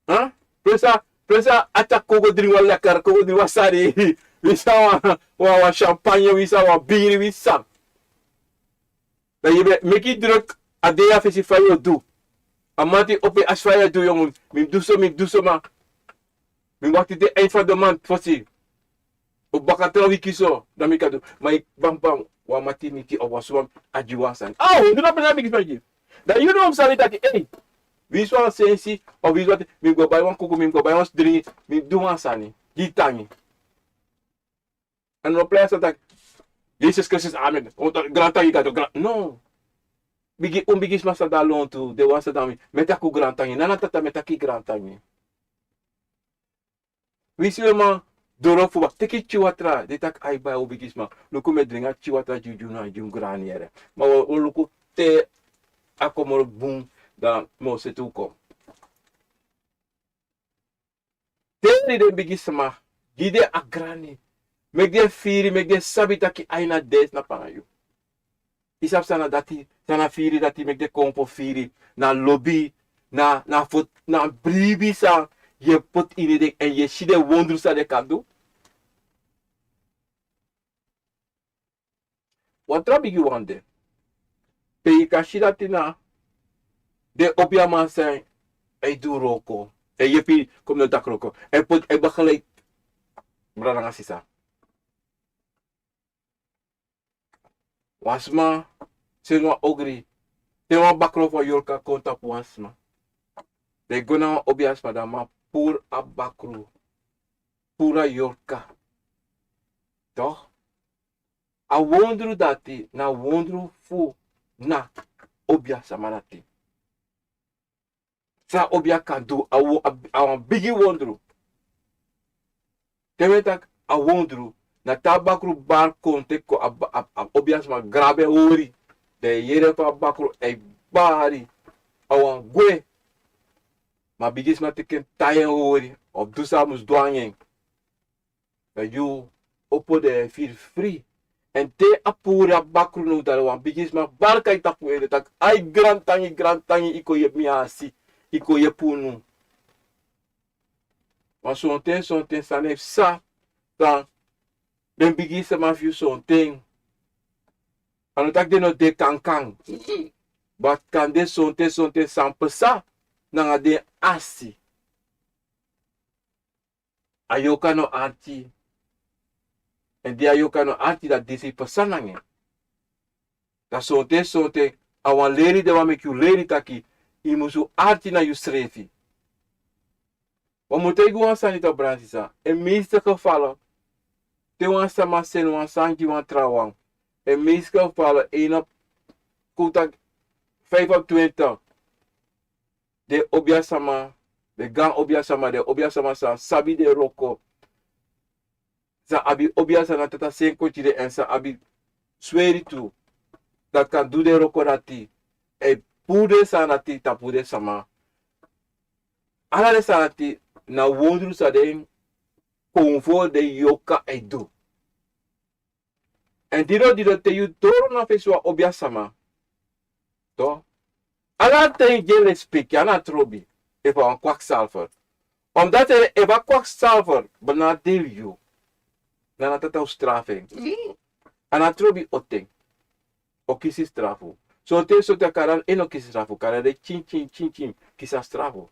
Ha? Presa, presa a taki kon go dringi wan lekker, kon go dringi wan sani. Wi san wan, wan, wan champagne, wi san wan biri, wi san. Dan yu ben meki druk, a de ya fesi fa yu o du. A mati opo, a si fa yu o du, yongu. Mi mus du so, mi mus du so, ma mi wakti te eind van de maand fosi. O baka tra wiki so, dan mi kan du. Ma yu bam bam, wan mati miti of wan suma a gi wan sani. A wondru na pe na bigisma gi. Dan yu no mus sani taki, ei, winsi wan sensi, of winsi wan, mi mus go bai wan kuku, mi mus go bai wan dringi, mi mus du wan sani. Gi tangi. A no presi taki, Yesus Kristus, amen. O taki, grantangi Gado, gran-, no. Bigi, un bigisma san de na lontu, den wan san de na mi. Mi e taki un grantangi. Na na Tata mi e taki grantangi. Winsi wan man doro fu baka, teki pikin watra, den taki ai bai, un bigisma. Luku mi e dringi a pikin watra gi unu, gi un grani yere. Ma un o luku te a kon moro bun, dan mi o seti un kon. Teri den bigisma, gi den a grani. Meki den firi, meki den sabi taki ai na den e snapu nanga yu. Yu sabi san na dati, san na firi dati, meki den kon fu firi. Na lobi, na, na fo-, na bribi san yu e poti ini den, èn yu e si den wondru san den kan du. Wan tra bigi wan de. Pe yu kan si dati na den obiaman san e du wroko. E yepi, kon mi no taki wroko. E poti, e begeleid. Brada nanga sisa. Wan sma seni wan ogri. Te wan bakru fu wan yorka kon tapu wan sma. Dan yu go na wan obiasma, dan a man puru a bakru. Puru a yorka. Toch? A wondru dati, na wondru fu na obiasma dati. San obia kan du, a wo-, a, a wan bigi wondru. Te wi e taki a wondru, na te a bakru bari kon teki kon, a, a, a obiasma grabu en hori. Dan yu yere fa a bakru e bari. A wani gwe. Ma a bigisma teki en, tai en hori, of du san a mus du nanga en. Dan yu opo, dan yu e firi fri. Èn te a puru a bakru now, dan wan bigisma bari kon tapu en ede taki: Ai, grantangi, grantangi, yu kon yepi mi asi, yu kon yepi unu. Ma sonten, sonten sani e psa, dan den bigisma fu yu sonten, a no taki den no de kankan. Ma kande sonten, sonten sani psa nanga den asi. A yorka no arki. Èn di a yorka no arki, dan disi psa nanga en. Dan sonten, sonten a wan leri di wi e meki yu leri taki yu musu arki na yusrefi. Wi mu taigi wan sani, toch, brada nanga sisa. In meeste gevallen, te wan sama seni wan sani gi wan trawan, in meeste gevallen, een op, kon taki, vijfentwintig, den obiasma, den gaan obiasma, den obiasma san sabi den wroko, san abi obia sani na tata sen kon gi den, èn san abi sweri tu, dati kan du den wroko dati, e puru den sani dati tapu den sama. Ala den sani dati na wondru san den konfo den yoka e du. Èn dido dido te yu doro na fesi wan obia sama, to, ala ten gi en lespeki, a no trobi efu a wan kwaksalfer. Omdati efu a kwaksalfer benaderi yu, na na tata o strafu en. A no trobi o ten o kisi strafu. Sonten sonten a kari en o kisi strafu, kari den tyin tyin tyin tyin kisi a strafu.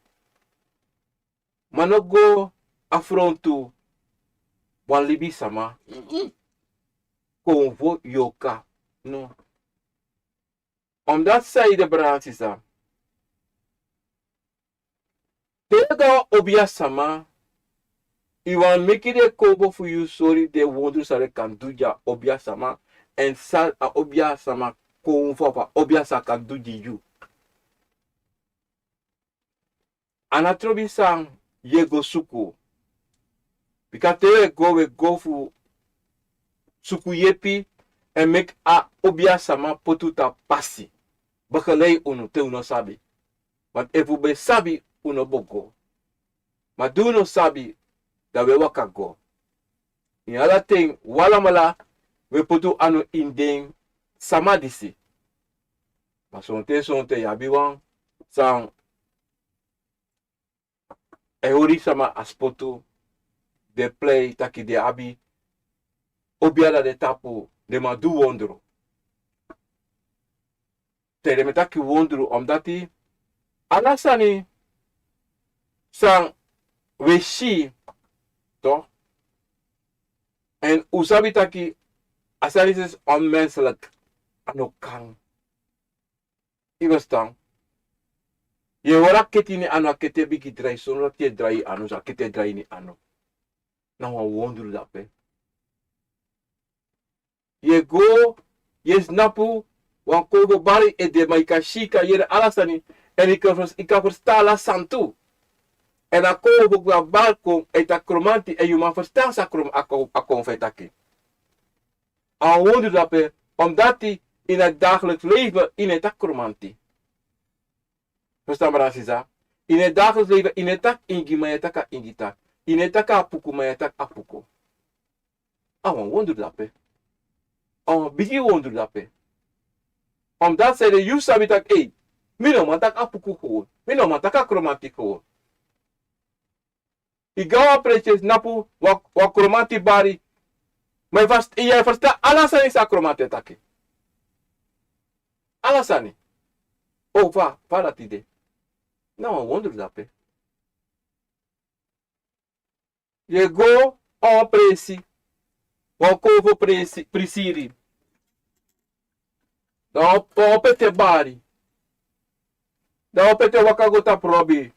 Ma no go afrontu wan libisama. Konfo yoka. No. Omdati san ede, brada nanga sisa, te yu go na obia sama, yu wani meki den konfo fu yu sori den wondru san den kan du gi a obia sama, èn san a obia sama konfo fu a obia sama kan du gi yu. A no trobi san yu e go suku. Bika te wi e go, wi e go fu suku yepi, èn meki a obia sama poti unu tapu pasi. Begeleid unu te un no sabi. Want efu un ben sabi, un no bo go. Ma di un no sabi, dan wi e waka go. Ini ala ten, wi alamala, wi e poti unu anu ini den sama disi. Ma sonten sonten yu abi wan san e hori sama a spotu, den prei taki den abi obia na den tapu, den man du wondru. Te den mu e taki wondru, omdati ala sani san wi e si, to, èn un sabi taki a sani disi onmenselijk, a no kan. Yu e ferstan? Yu e hori a kete ini anu, a kete bigin drai, sondro dati yu e drai yu anu, so a kete drai ini anu. Na wan wondru dape. Yu e go, yu e tnapu, wan konfo bari ede, ma yu kan si, yu kan yere ala sani, èn yu kan fers-, yu kan ferstan ala sani tu. Èn a konfo go na bari kon, èn yu taki Kromanti, èn yu man ferstan san a Krom-, a kon-, a konfo e taki. A wan wondru dape, omdati ini a dagelijks leven yu no e taki Kromanti. Ferstan, brada nanga sisa? Ini a dagelijks leven yu no e taki Ingi, ma yu e taki a Ingi taki. Yu no e taki Apuku, ma yu e taki Apuku. A wan wondru dape. A wan bigi wondru dape. Omdati san ede, yu sabi taki, ei, mi no man taki Apuku gewoon. Mi no man taki a Kromanti gewoon. Yu go na wan presi, yu e tnapu, wan, wan Kromanti bari. Ma yu fers-, yu e ferstan ala sani san a Kromanti e taki. Ala sani. O, fa, fa dati de? Na wan wondru dape. Yu e go na wan presi, wan konfo presi, prisiri. Dan wan, wan opete bari. Dan wan opete waka go tapu Robi.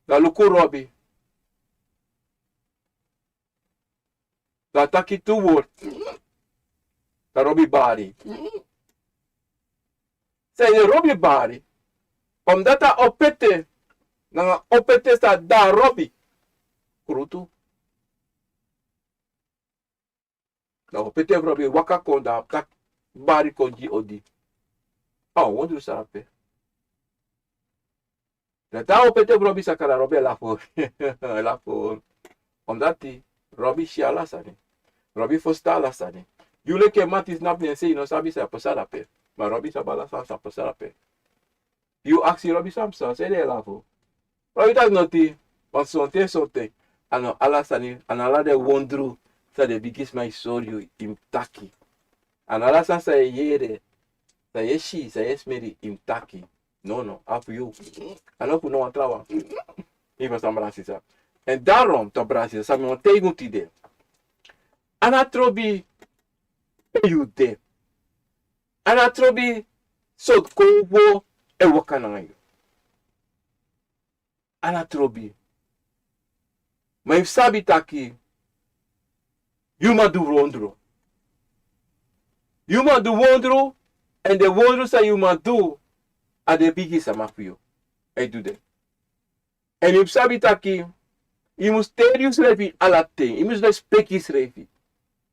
Dan luku Robi. Dan a taki tu wortu. Dan Robi bari. San ede, Robi bari. Omdati a opete, nanga opete san de na Robi, krutu. Dan a opete fu Robi waka kon, dan a taki bari kon gi odi. A wan wondru san ape. Dan te a opete fu Robi saka, dan Robi e lafu. E lafu. Omdati Robi si ala sani. Robi ferstan ala sani. Yu leki en mati, snapu, nen sei, yu no sabi san e pasa dape. Ma Robi sabi ala sani san e pasa dape. Yu aksi Robi san pasa, san ede, e lafu. Robi taki noti, want sonten sonten, a no ala sani, a no ala den wondru san den bigisma e sori yu yu mus taki. A no ala sani san yu e yere, san yu e si, san yu e smeri, yu mus taki. No, no, a fu yu. A no fu no wan trawan. Yu e ferstan, brada nanga sisa? Èn daarom toch, brada nanga sisa, san mi wani taigi unu tide. A no trobi pe yu de. A no trobi sortu konfo e waka nanga yu. A no trobi. Ma yu mus sabi taki yu man du wondru. Yu man du wondru, èn den wondru san yu man du, a den bigisma fu yu e du den. Èn yu mus sabi taki Yu mus teri yusrefi ala ten. Yu mus respeki yusrefi.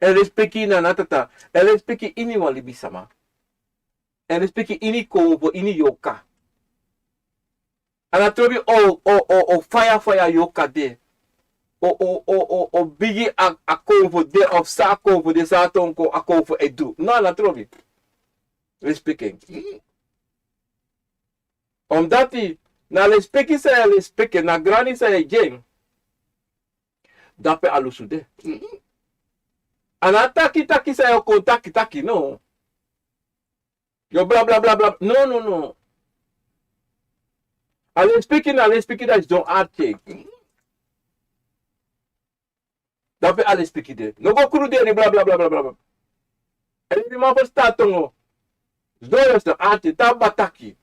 Èn respeki na na tata. Èn respeki ini wan libisama. Èn respeki ini konfo, ini yorka. A na trobi o, o, o, o faya faya yorka de. O, o, o, o, o bigi a, a konfo de, of san a konfo de, san a tongo a konfo e du. No, a na trobi. Respeki en. Omdati, na respeki san yu e respeki en, na grani san yu e gi en. Dape a lusu de. A na taki taki san yu o kon taki taki, no. Yu o bla, bla, bla, bla. No, no, no. A respeki na respeki, dati sidon arti. Dape a respeki de. No go kruderi, bla, bla, bla, bla, bla. Èn efu yu man ferstan tongo, sidon yu sidon arti, tan bataki.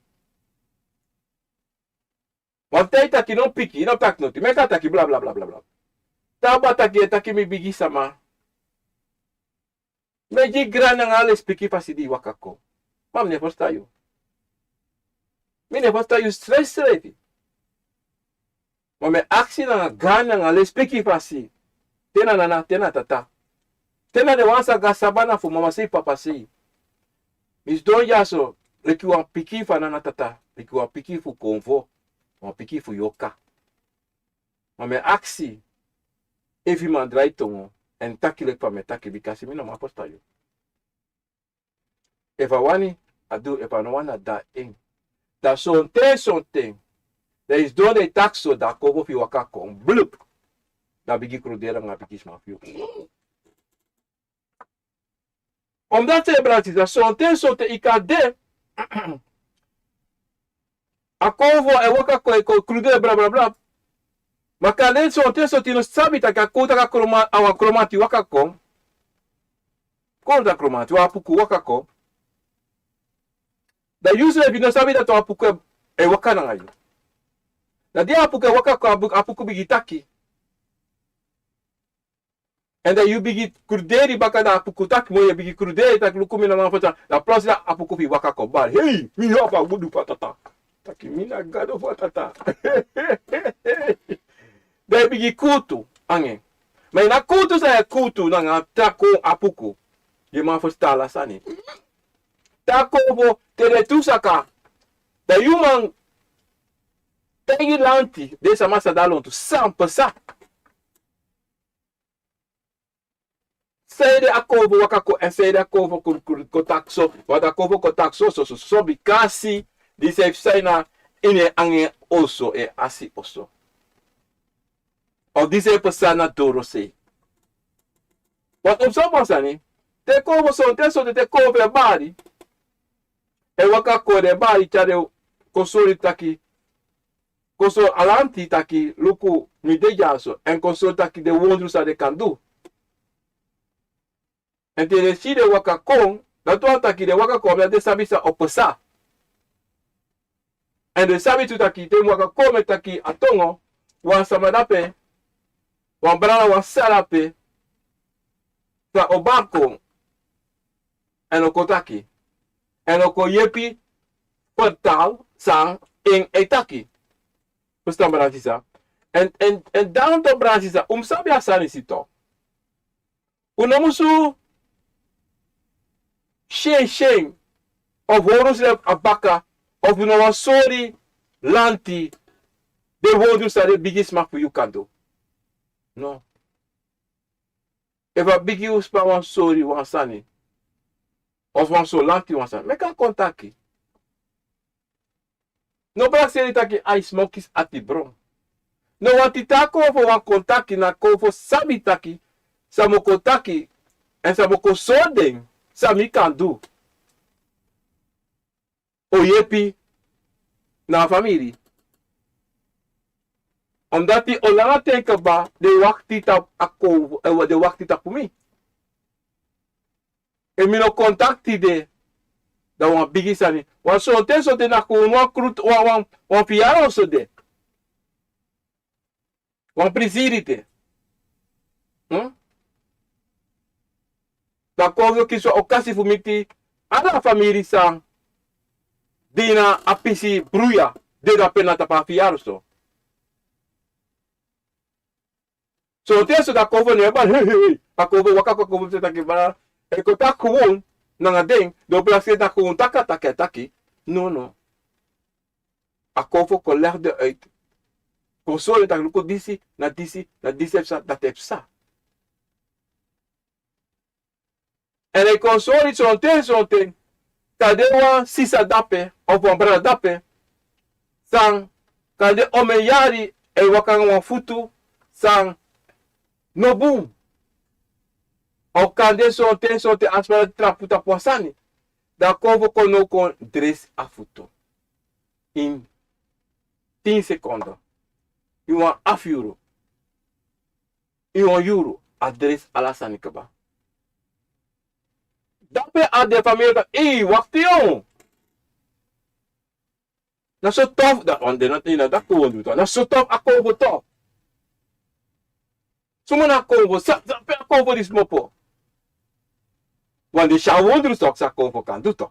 Wan ten yu taki no piki, yu no taki noti. Meki a taki bla, bla, bla, bla, bla. Tan bataki, yu e taki mi bigi sama. Mi e gi grani nanga a respeki fasi di yu waka kon. Ma mi no e ferstan yu. Mi no e ferstan yu srefsrefi. Ma mi e aksi nanga grani nanga a respeki fasi. Te na nana, te na tata. Te na den wan sa go a sabana fu mama sei, papa sei. Mi sidon dyaso, leki wan pikin fu a nana tata, leki wan pikin fu konfo, wan pikin fu yorka. Ma mi e aksi, efu yu man drai tongo, èn taki leki fa mi e taki, bikasi mi no man ferstan yu. Efu a wani, a du, efu a no wani, a de na en. Dan sonten, sonten, dan yu sidon, dan yu taki so, dan a konfo fu yu waka kon, blup. Dan a bigin kruderi nanga a bigi sma fu yu. Omdati, brada, sisa, sonten, sonten yu kan de, a konfo e waka kon, e kon kruderi, bla, bla, bla. Ma kande sonten, sonten yu no sabi taki a kon, taki a kromanti, a wan kromanti waka kon. Kon, taki a kromanti, wan apuku waka kon. Dan yusrefi no sabi taki wan apuku e, e waka nanga yu. Dan di a apuku e waka kon, apu-, apuku bigin taki. Èn dan yu bigin kruderi baka, dan apuku taki moro, yu bigin kruderi taki luku mi no man ferstan. Dan plosi dan apuku fu yu waka kon bari. Hei, mi no abi a gudu fu a tata. Taki mi na gado fu a tata. Dan yu bigin kuutu nanga en. Ma yu no kuutu san yu e kuutu nanga a taki apuku. Yu man ferstan ala sani. Taki fu te den tu saka. Dan yu man taigi lanti, den sama san de a lontu, san pasa. Sanede a konfo waka kon, èn sanede a konfo kon, kon, kon taki so, want a konfo kon taki so, so, so, so, bikasi disi e psa ini en anga en oso, en asi oso. Of disi e psa na dorosei. Want un sabi wan sani, te konfo sonten, sonten te konfo e bari, e waka kon, den e bari tyari en kon sori taki, kon sori a lanti taki luku mi de dyaso, èn kon sori taki den wondru san den kan du. Èn te den si den waka kon, dati wani taki den waka kon, dan den sabi san o pasa. Èn den sabi tu taki te mi waka kon, mi e taki a tongo, wan sama de ape, wan brada, wan sisa de ape, san o bari kon, èn o kon taki, èn o kon yepi fertal san en e taki. Ferstan, brada, sisa. Èn, èn, èn dan tu, brada, sisa, un mus sabi a sani disi tu. Un no musu syen syen of hori unsrefi a baka, of un no wani sori lanti den wondru san den bigisma fu yu kan du. No. Efu a bigisma wani sori wan sani, of wani sori lanti wan sani, meki a kon taki. No prakseri taki a e smoki ati bron. No, wanti te a konfo wani kon taki, na konfo sabi taki san mi o kon taki, èn san mi o kon sori den san mi kan du. O yepi na a famiri. Omdati o langa ten kaba den wakti tapu a konfo, eh, den wakti tapu mi. Efu mi no kon taki tide, dan wan bigi sani. Wan sonten sonten na kon wan krutu, wan, wan, wan fiyari oso de. Wan prisiri de. Hm? Dan kon wi o kisi wan okasi fu miti ala famiri san de na a pisi bruya, de dape na tapu a fiyari oso. Sonten sonten a konfo no e bari. Hei, hei, hei. A konfo waka, a konfo taki bari. E kon taki un nanga den, den o prakseri taki un taki a taki, a taki. No, no. A konfo kon leg den uit. Kon sori den taki luku disi, na disi, na disi e psa, dati e psa. Èn a e kon sori sonten sonten. Kande wan sisa dape, of wan brada dape. San, kande omeni yari, a e waka nanga wan futu, san, no bun. Of kande sonten sonten a sma dati trapu tapu wan sani. Dan a konfo kon now kon dresi a futu. Ini tin sekondo. Ini wan afu yuru. Ini wan yuru, a dresi ala sani kaba. Dape a den famiri taki, ei, wakti yongu. Na so tof, dan wan de na, na dati kon du tu. Na so tof a konfo tof. Suma na a konfo, san, san pe a konfo disi kmopo. Wan de si a wondru so san a konfo kan du tu.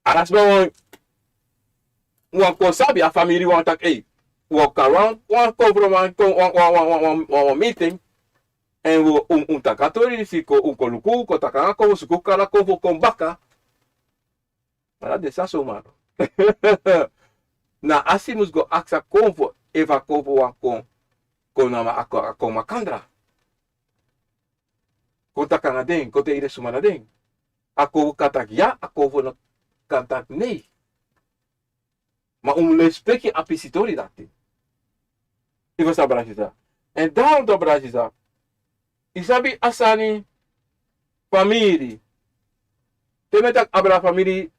Ala sma wan, wan kon sabi, a famiri wan taki, ei, wan kari wan, wan konfo, wan kon, wan, wan meeting. Èn wi, un, un taki a tori disi kon, un kon luku, un kon taki nanga konfo, suku kari a konfo kon baka. Ala den sa so man. Na a si mus go aksi a konfo, efu a konfo wani kon, kon na ma-, a kon, a kon makandra. Kon taki nanga den, kon taigi den suma na den. A konfo kan taki ya, a konfo no kan taki nei. Ma un mus lespeki a pisi tori dati. Yu ferstan, brada sisa. Èn dan un tok, brada sisa. Yu sabi a sani famiri. Te mi e taki abra famiri,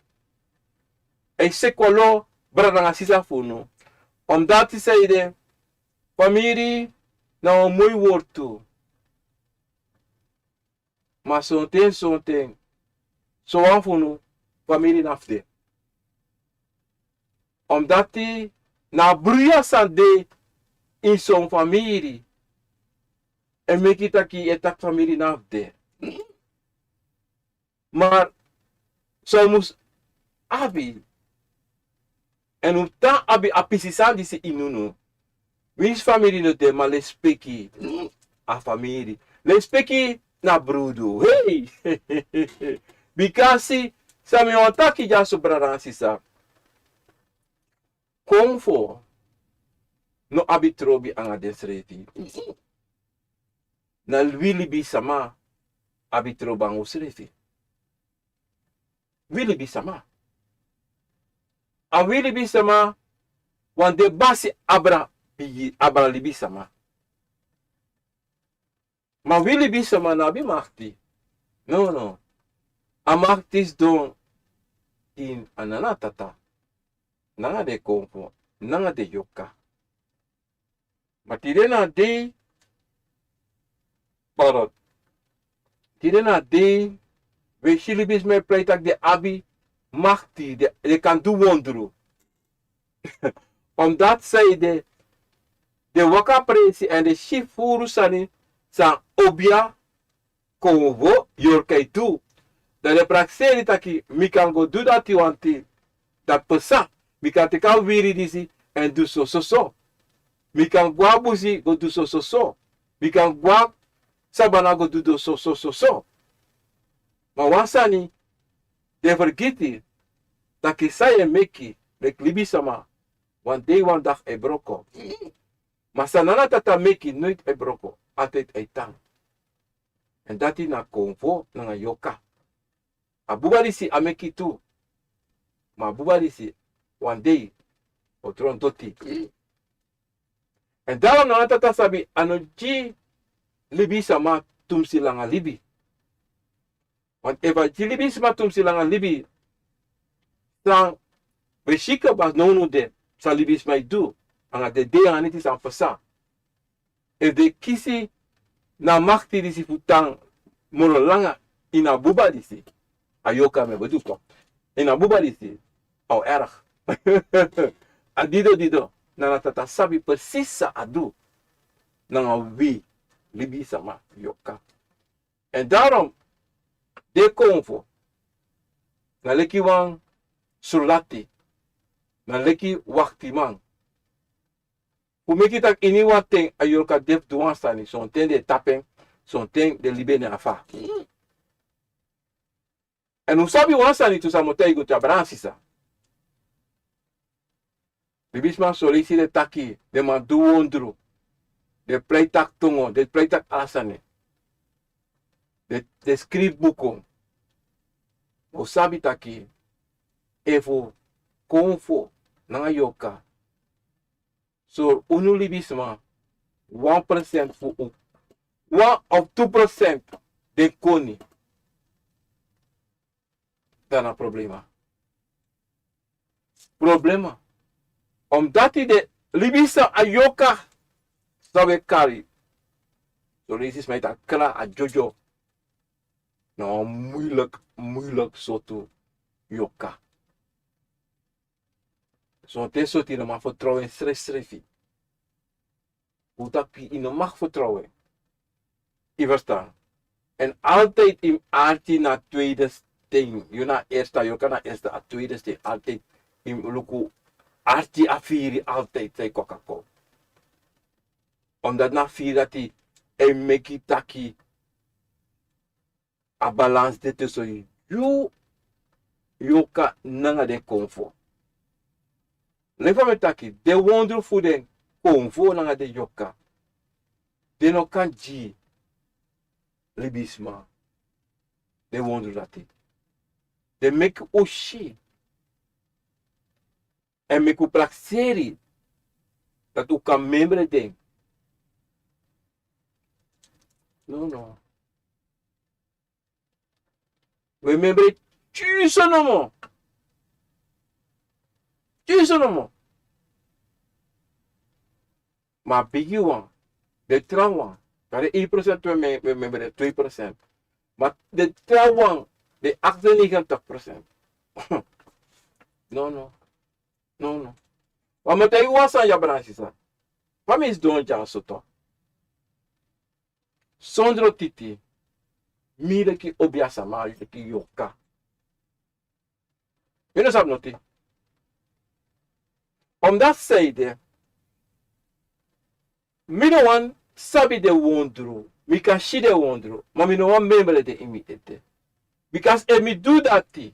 a e seki lo brada nanga sisa fu unu. Omdati san ede, famiri na wan moi wortu. Ma sonten sonten, son wan fu unu famiri na fu de. Omdati na bruya san de ini son famiri e meki taki e taki famiri na fu de. Ma son mus abi. Èn un tan abi a pisi sani disi ini unu. Winsi famiri no de, ma lespeki a famiri. Lespeki na brudu. Hei! Bikasi san mi wani taki dyaso, brada nanga sisa. Konfo no abi trobi anga densrefi. Na wi libisama abi trobi anga unsrefi. Wi libisama. A wi libisama, wan de basi abra bigi, abra libisama. Ma wi libisama no abi makti. No, no. A makti sidon ini a nana tata, nanga den konfo, nanga den yorka. Ma tide na a dei, pardon. Tide na a dei, wi e si libisma e prei taki den abi makti, den, den kan du wondru. Omdati san ede, den waka presi èn den si furu sani san obia, konfo, yorka e du. Dan den prakseri taki mi kan go du dati wanti, dati pasa. Mi kan teki a wiri disi èn du so, so, so. Mi kan go na busi go du so, so, so. Mi kan go na sabana go du, du so, so, so, so. Ma wan sani, den fergiti taki san yu e meki, meki libisama, wan dei wan dagi e broko. Ma san nana tata meki noiti e broko, altijd e tan. Èn dati na konfo nanga yorka. A buba disi a meki tu. Ma a buba disi wan dei o tron doti. Èn daarom nana tata sabi a no gi libisama tumsi langa libi. Want efu a gi libisma tumsi langa libi, san wi e si kaba nownow de, san libisma e du, anga den dei anga neti san pasa. Efu den kisi na makti disi fu tan moro langa ini a buba disi, a yorka mi e bedoel, ini a buba disi, a o erg. A dido dido, nana tata sabi precies san a du nanga wi libisama yorka. Èn daarom, den konfo na leki wan surlati, na leki waktiman. Un meki taki ini wan ten a yorka de fu du wan sani, sonten den e tapu en, sonten den libi en na a fa. Èn un sabi wan sani tu, san mi o taigi un, te a brada nanga sisa. Libisma, son leisi den taki, den man du wondru, den prei taki tongo, den prei taki ala sani. Den, den skrifi buku. Un sabi taki, efu konfo nanga yorka, so unu libisma, wan procent fu un, wan of tu procent den koni, dan na problema. Problema. Omdati den libisma, a yorka san un e kari, son leisi sma e taki kla, a dyodyo. Na wan moeilijk, moeilijk sortu yorka. Sonten sortu yu no man fertrow en srefsrefi. Un taki yu no mag fertrow en. Yu ferstan? Èn altijd yu mus arki na tweede steen. Yu na eerste, a yorka na eerste, a tweede steen. Altijd yu mus luku, arki a firi altijd san yu kon kon. Omdati na a firi dati e meki taki a balans de tussen yu yorka nanga den konfo. Leki fa mi e taki, den wondru fu den konfo nanga den yorka, den no kan gi libisma den wondru dati. Den meki un si, èn meki un prakseri dati un kan memre den. No, no. We memre tyiso nomo. Tyiso nomo. Ma a bigi wan, den trawan, dan den één procent we me-, we memre, twee procent. Ma den trawan, den achtennegentig procent. No, no. No, no. Wan mi o taigi wan sani, ya, brada nanga sisa. Fa mi sidon dya so tu, sondro titi, mi leki obiasma, leki yorka, mi no sabi noti. Omdati san ede, mi no wani sabi den wondru, mi kan si den wondru, ma mi no wani memre den ini mi ede. Bikasi efu mi du dati,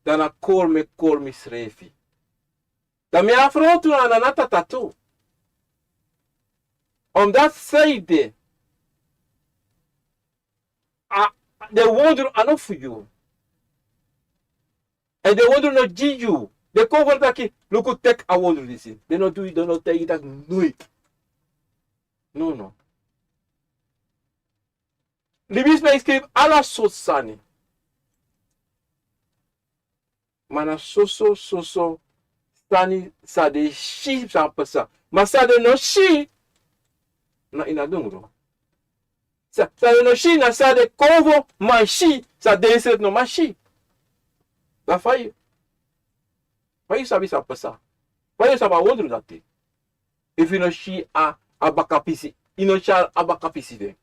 dan na kori mi e kori misrefi. Dan mi afrontu na, na, na tata tu. Omdati san ede, a, den wondru a no fu yu. Èn den wondru no gi yu. Den kon fu taki, luku, teki a wondru disi. Den no du, den no taigi taki noiti. No, no. Libisma e skrifi ala sortu sani. Ma na soso, soso sani san den si san pasa. Ma san den no si, na ini a dungru. San, san den no si, na san den konfo man si, san den srefi no man si. Dan fa yu, fa yu sabi san pasa? Fa yu sabi a wondru dati? Efu yu no si a, a bakapisi, yu no si a, a bakapisi fu en.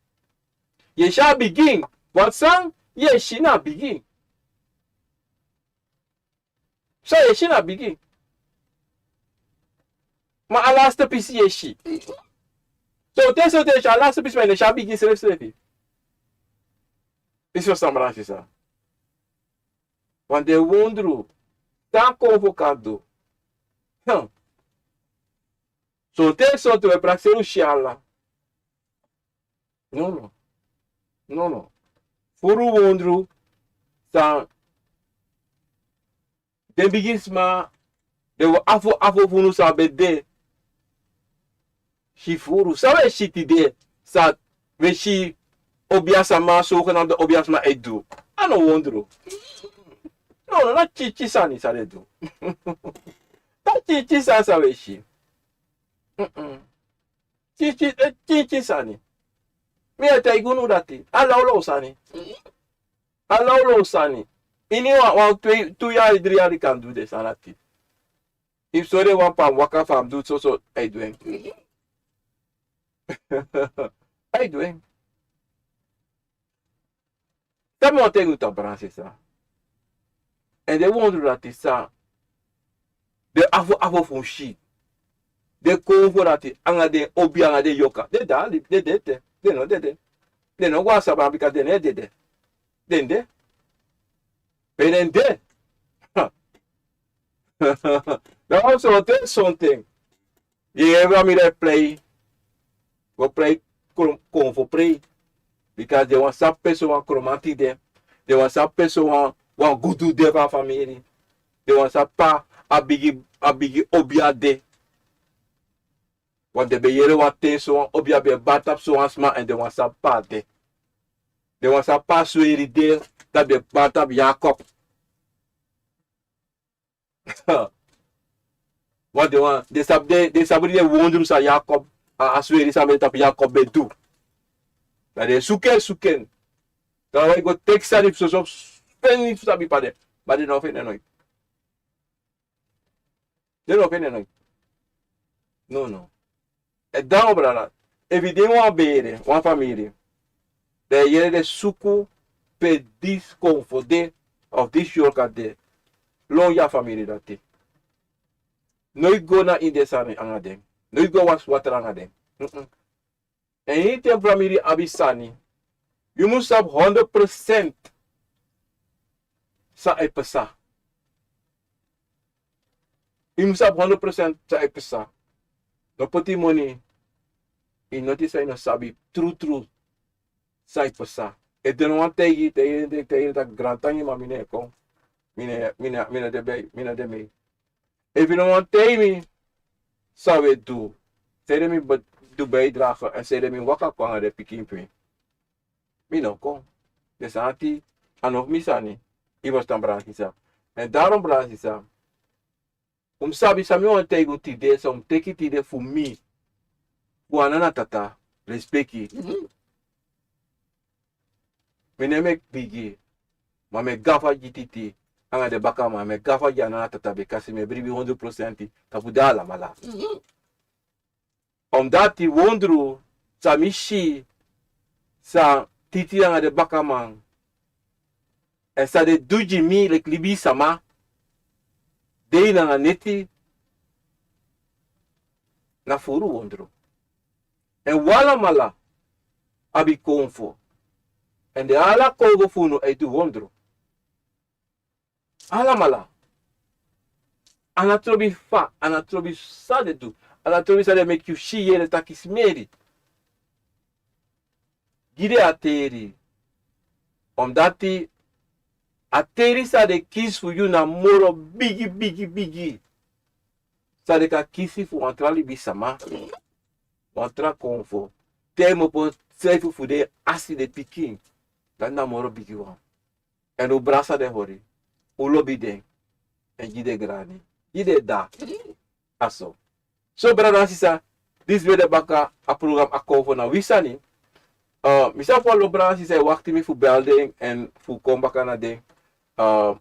Yu e si a bigin, want san yu e si na a bigin. San yu e si na a bigin. Ma a laste pisi yu e si. So te, so te yu si a laste pisi, ma yu no si a bigin srefsrefi. Yu si san, brada nanga sisa? Want den wondru san konfo kan du. Hmm. So te, so te we prakseri un si ala. No, no. No, no. Furu wondru san den bigisma, den afo, afo fu unu san ben de, si furu. San we si tide, san we si obiasma, sogenaamde obiasma e du, a no wondru. No, no, na tyityiri sani san den du. Na tyityiri sani san we si. Mm-mm. Tyityiri, eh, tyityiri sani. Mi e taigi unu dati. A lawlaw sani. A lawlaw sani. Ini wan, wan tu, tu yari, dri yari kan du den sani dati. Efu so den wan pa waka fa a mus du soso, a e du en. A e du en. San mi wani taigi un, brada nanga sisa? Èn den wondru dati san den afo, afo fu un si. Den konfo dati anga den obi anga den yoka. Den de a libi, den de ete. Den no dede. Den no go na sabana bika den no e dede. Den de. Pe den de. Ha. Dan wan sonten, sonten. Yu yere famiri e prei. Go prei, kon, konfo prei. Bika den wani sabi pe sowan kromanti de. Den wani sabi pe sowan, wan gudu de fu a famiri. Den wani sabi pe a bigi, a bigi obi a de. Want den ben yere wan ten sowan obi a ben bari tapu sowan sma èn den wani sabi pe a de. Den wani sabi pe a sweri de, dati ben bari tapu Yakob. Want den wani, den sabi den, den sabi den wondru san Yakob, a, a sweri san ben de tapu Yakob ben du. Dan den suku en, suku en. Dan wan e go teki sani fu soso, feni fu sabi pe a de. Ma den no feni en noiti. Den no feni en noiti. No, no. Èn dan, o brada, efu yu de ini wan bere, wan famiri, dan yu yere den suku pe disi konfo de, of disi yorka de, lon yu a famiri dati. No yu go na ini den sani anga den. No yu go wasi watra anga den. Mm-mm. Èn ini ten famiri abi sani, yu mus sabi hondro prosent san e pasa. Yu mus sabi hondro prosent san e pasa. No poti moni ini noti san yu no sabi trutru san e pasa. Efu den no wani taigi, taigi, taigi, taigi taki grantangi, ma mi no e kon. Mi no, mi no, mi no de bij, mi no de mee. Efu yu no wani taigi mi san wi e du, sanede mi be-, du bijdrage èn sanede mi waka kon anga den pikin fu mi. Mi no kon. Den sani dati, a no fu mi sani. Yu ferstan, brada sisa. Èn daarom, brada sisa, un mus sabi san mi wani taigi un tide, san un mus teki tide fu mi. Fu a nana tata, respeki. Mhm. Mi no e meki bigi, ma mi e gafa gi titi anga den bakaman, mi e gafa gi a nana tata, bikasi mi e bribi hondro prosenti tapu den alamala. Mhm. Omdati wondru san mi si san titi anga den bakaman, èn san den du gi mi leki libisama, dei nanga neti, na furu wondru. Èn un alamala abi konfo. Èn den ala konfo fu unu e du wondru. Alamala. A no trobi fa, a no trobi san den du. A no trobi san den meki yu si, yere taki, smeri. Gi den a teri. Omdati a teri san den kisi fu yu na moro bigi, bigi, bigi san den kan kisi fu wan tra libisama, wan tra konfo. Te yu mu opo srefi fu den asi, den pikin. Dati na moro bigi wan. Èn un brasa den hori. Un lobi den. Èn gi den grani. Gi den da. A so. So, brada, sisa, disi ben de baka a program A Konfo na Wi Sani. Eh, mi sabi wan lo brada sisa e wakti mi fu bel den èn fu kon baka na den. Eh,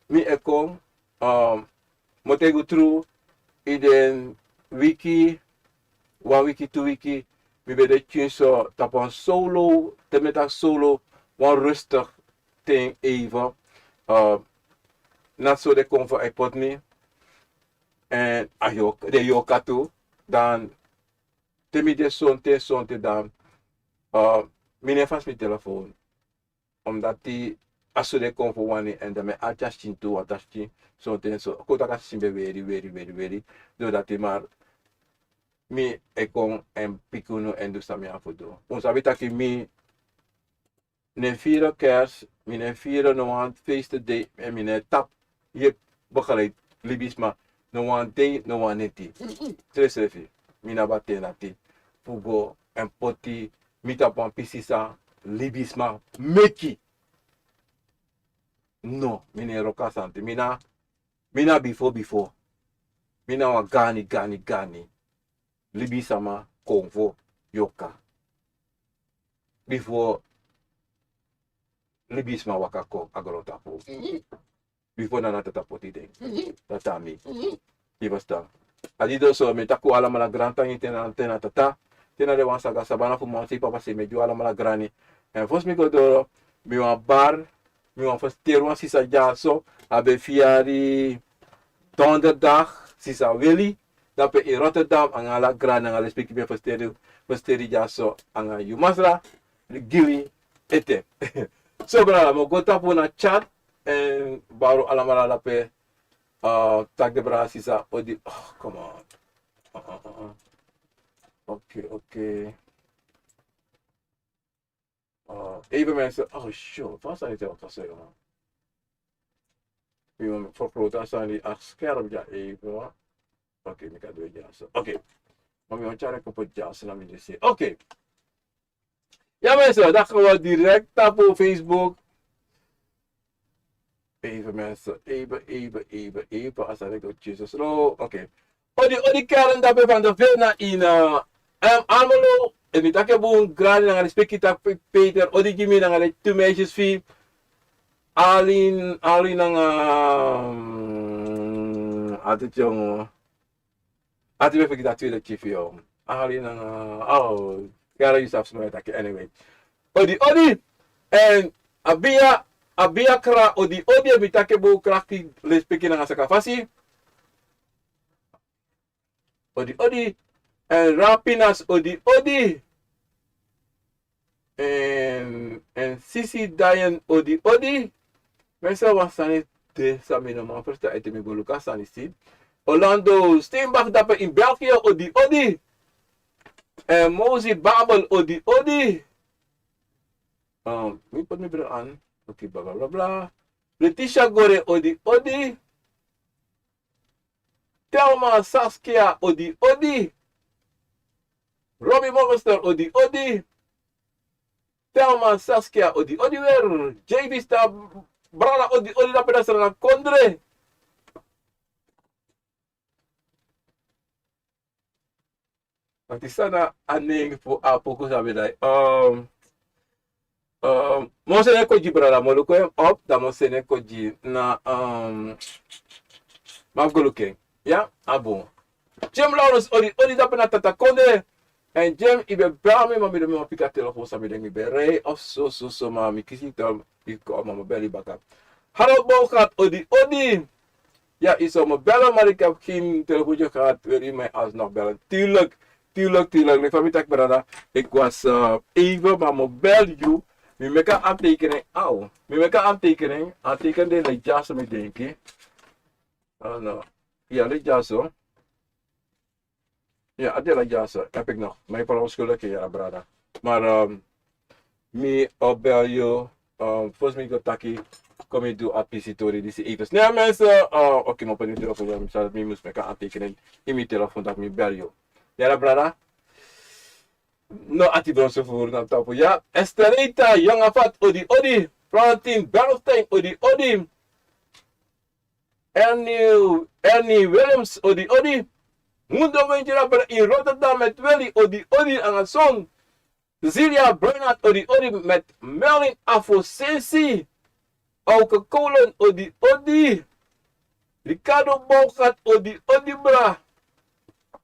mi e kon, eh, mi o taigi un tru, ini den wiki, wan wiki, tu wiki, mi ben de pikinso tapu wan solo, te mi e taki solo, wan rustig ten even. Eh, na so den konfo e poti mi. Èn a yorka, den yorka tu, dan te mi de sonten, sonten dan, eh, mi no e fasi mi telefon. Omdati a so den konfo wani, èn dan mi e arki a skin tu, want a skin, sonten so, kon taki a skin ben weri, weri, weri, weri. Dus dati, ma mi e kon èn piki unu èn du san mi abi fu du. Un sabi taki mi no e firi kerst, mi no e firi no wan feestdei, èn mi no e tapu, yu e begrijp, libisma, no wan dei, no wan neti. Srefsrefi, mi no abi a ten dati fu go èn poti mi tapu wan pisi san libisma meki. No, mi no e wroko a sani dati. Mi na, mi na bifo bifo. Mi na wan gani, gani, gani libisama, konfo, yorka. Bifo libisma waka kon a grontapu. Mhm. Bifo nana tata poti den. Mhm. Tata mi. Mhm. Yu ferstan. A disi so, mi e taki un alamala grantangi te na, te na tata. Te na den wan san go a sabana fu mansi papa, se mi e gi un alamala grani. Èn fosi mi go doro, mi wani bari, mi wani ferstan wan sisa dyaso, a ben firi donderdag, sisa Willy, Dape in Rotterdam, anga ala grani, anga lespeki ben festeri, festeri dyaso, anga yu masra, Gili ete. So brada, mi o go tapu na chat, èn bari alamala dape, uh, taki den brada sisa, odi, oh, come on. Uh, uh, uh, uh. Okay, okay. Uh, even mensen, oh, sure, fa a sani e waka so, man. Mi wan vergroten a sani, a scherm, ya, even, wa. Okay, mi kan du dyaso. Okay. Ma mi wan tyari kopo dyaso na mi disi. Okay. Ya mensen, dan gaan we direct tapu Facebook. Even mensen, even, even, even, even. A sani go Jesus. No, okay. Odi, odi, Karen, dape van de Vilna in, eh, em, Almelo. En mi taki bun grani nanga respeki taki Pe-, Peter. Odi gi mi nanga de tu meisjes fi. Alin, Alin nanga, mm, ati tyongo. Ati ben feki dati tweede tyufi, yo. Alin nanga, oh, Karen, yu sabi sma taki, anyway. Odi, odi. En Abia, Abia Kra, odi, odi, mi taki bun krakti, lespeki nanga sakafasi. Odi, odi. En Rapinas, odi, odi. En, en Sisi Dayan, odi, odi. Mensen, wan sani de san mi no man ferstan, ete mi go luku a sani si. Orlando Steenbach dape in België, odi, odi. En Mozi Babel, odi, odi. Um, mi put mi bril aan. Oké, bla, bla, bla, bla. Letitia Gore, odi, odi. Thelma Saskia, odi, odi. Robbie Morgenster, odi, odi. Thelma Saskia, odi, odi weer. J V Star, brada, odi, odi, na pena srana kondre. Ati san na a nen fu a poku san mi dai. Um, um, mi o seni en kon gi brada, mi o luku en op, dan mi o seni en kon gi na, um, mi abi go luku en. Ya, a bun. Jim Lawrence, odi, odi dape na Tata Konde. En Jim, i ben bel mi, ma mi no man piki a telefon, san mi denki mi ben rei of so, so, so, ma mi kisi en, dan i kon, ma mi o bel i baka. Harold Bogart, odi, odi. Ya, i so mi o bel, ma mi no abi gi telefon, yu kan weer mi alsnog bel. Tuurlijk, tuurlijk, tuurlijk. Leki fa mi taki, brada, ik was, eh, even, ma mi o bel yu. Mi meki a aantekening, au. Mi meki a aantekening, aantekening de leki dyaso, mi denki. Oh, no. Ya, leki dyaso. Ya, a de leki dyaso, heb ik nog. Mijn vrouw schuldig, ya, brada. Maar, ehm, mi o bel yu, ehm, fosi mi go taki, kon mi du a pisi tori disi even. Nee, mensen, eh, oké, mi o poti mi telefon, ya, mi sa, mi mus meki a aantekening in mi telefon, dan mi bel yu. Ya, brada. No, ati bron so furu na tapu. Ya, Esterita, Yongafat, odi, odi. Florentin Bernstein, odi, odi. Ernie, Ernie Williams, odi, odi. Mundo Ventura in Rotterdam met Willy, odi, odi, anga son. Cecilia Bernard, odi, odi, met Melvin Afosesi. Auke Colon, odi, odi. Ricardo Bogart, odi, odi, bra.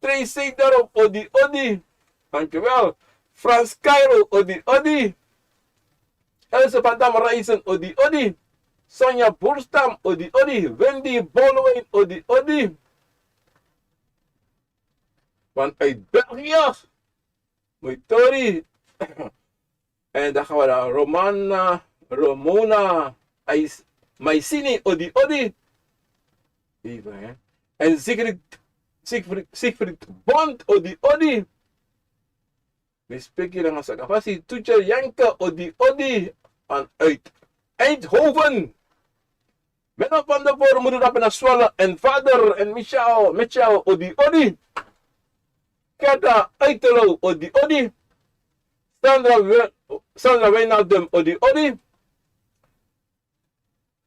Trey Seidorf, odi, odi. Dankjewel. Frans Cairo, odi, odi. Else van Dam Reisen, odi, odi. Sonja Boerstam, odi, odi. Wendy Bolwijn, odi, odi. Vanuit België. Moi tori. En dan gaan we naar Romana, Romona, Ais-, Maisini, odi, odi. Even, hè. En Siegfried, Siegfried, Siegfried Bond, odi, odi. Mi speki nanga sakafasi, Tuchel Janke, odi, odi. Vanuit Eindhoven. Menno van der Voort, moeder dape na Zwolle. En vader, en Michel, Michel, odi, odi. Keta Uitelo, odi, odi. Sandra, Wi-, Sandra Wijnaldum, odi, odi.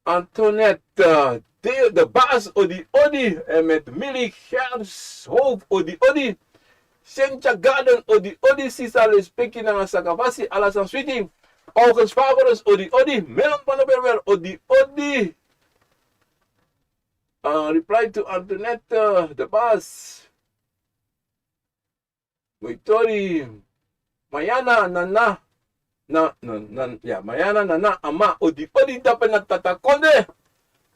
Antoinette, eh, de, de baas, odi, odi. En met Millie Gershoofd, odi, odi. Cynthia Garden, odi, odi. Sisa, lespeki nanga sakafasi, ala san switi. August Fabrus, odi, odi. Melon van der Werwer, odi, odi. Eh, reply to Antoinette, eh, de baas. Moi tori. Mayana, Nana. Na, na, na, ya, Mayana, Nana, Ama, odi, odi, dape na Tata Konde.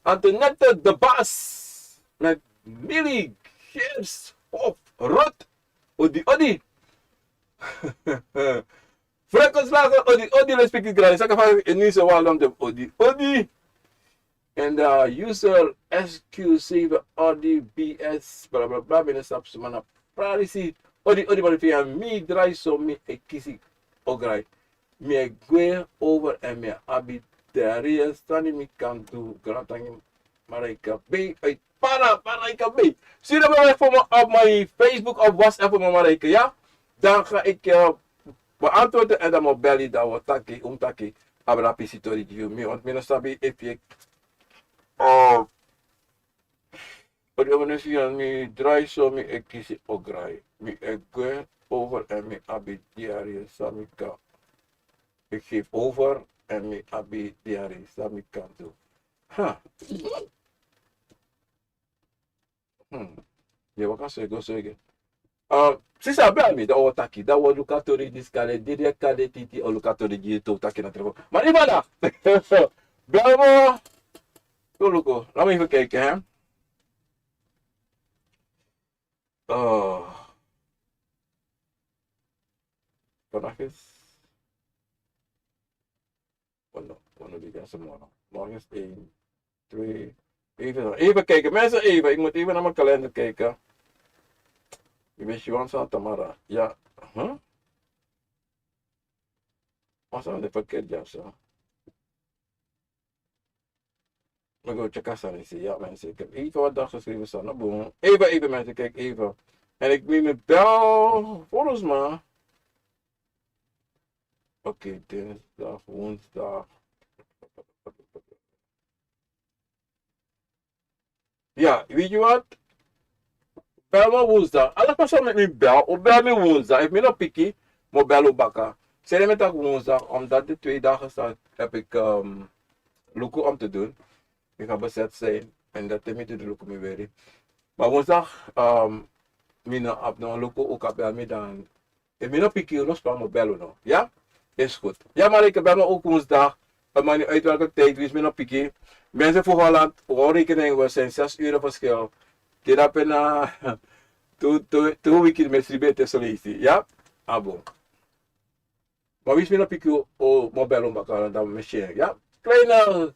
Antoinette de Bas. Met Millie Geers. Of Rot, odi odi. Freckles Lager, odi odi, respecti grani. Saka fa en nise waldom dem, odi odi. En dan user S Q seven R D B S, bla bla bla, mi no sabi suma na pradisi. Odi odi, mari fi en mi drai so mi e kisi ograi. Mi e gwe over en mi abi diarrhea, sani mi kan du, grantangi. Marika Bey uit Para, Marika Bey. Stuur me weg voor me op mijn Facebook of WhatsApp voor me, Marika, ja? Dan ga ik je beantwoorden en dan mo beli dan wo taki, um taki, abra pisi tori gi mi, want mi no sabi efi, oh, odi odi, mi drai so mi e kisi ograi. Mi e gwe over en mi abi diarrhea, sani mi kan. Ik geef over en mi abi diarrhea, sani mi kan du. Ha. Hmm. Ye waka so e go so e go. Ah, sisa, bel mi, dan wo taki, dan wo luku a tori disi kande, diri e kande titi, o luku a tori gi yu, taki na telefon. Ma i bala. Bel mi. Go luku. Laat me even kijken, hè. Oh. Vandaag is. Oh no, oh no, die ganse morgen. Morgen is één, twee. Even, even kijken, mensen, even. Ik moet even naar mijn kalender kijken. Ik ben Shiwan Santa Mara. Ja. Huh? Was aan de verkeerd, ja, zo. Ik wil checken, staan is, ja, mensen. Ik heb even wat dags geschreven, staan. Nou, boom. Even, even, mensen, kijk even. En ik neem het bel, volgens mij. Oké, dinsdag, woensdag. Ja, weet je wat? Bel me woensdag. Alles pasa met mi bel. O bel mi woensdag. Efu mi no piki, mo bel o baka. Sede mi taki woensdag, omdat de twee dagen staat, heb ik, ehm, luku om te doen. Ik ga bezet zijn. En dat mi de luku mi weri. Maar woensdag, ehm, mi no abi no luku, o kan bel mi dan. Efu mi no piki, no span, mo bel unu. Ja? Is goed. Ja, maar ik bel me ook woensdag. Het maakt niet uit welke tijd, wie is mi no piki. Mensen voor Holland, we houden rekening, we zijn zes uur verschil. Dit heb je na twee, twee, twee weken met Sribe te solisi. Ja? Abo. Maar wie is mi no piki, o, mo bel unu baka dan, dan mi share. Ja? Kleine,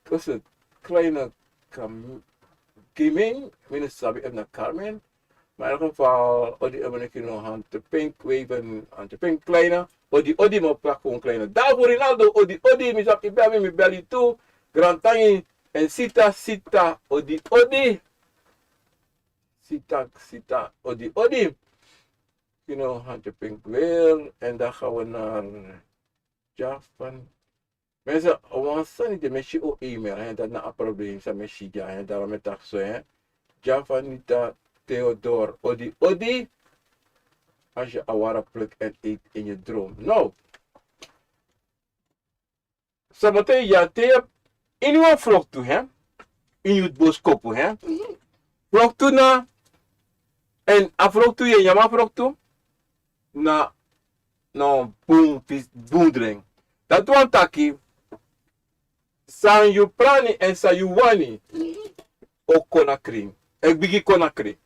wat is het? Kleine Kam-, Kiming, mi no sabi efu na Carmen. Maar in elk geval, odi, efu mi no kino, Hante Pink, Weven, Hante Pink, Kleine. Odi, odi, mo plak gewoon Kleine. Daarvoor Rinaldo, odi, odi, mi sabi, i bel mi, mi bel yu tu. Grantangi, en Sita, Sita, odi, odi. Sita, Sita, odi, odi. You know, Hante Pink weer. En dan gaan we naar Japan. Mensen, wan sani di mi si o email, hè, dat na a probleem san mi si dya, hè, daarom mi taki so, hè. Javanita Theodore, odi, odi. Als je awara plukt en eet in je droom. Nou, so mi taigi yu, te yu abi ini wan froktu, hè, ini yu boskopu, hè. Froktu na, en a froktu, yu e nyan a froktu, na, na bun fis, bun dren. Dati wani taki, san yu prani en san yu wani, o kon na krin. E bigin kon na krin.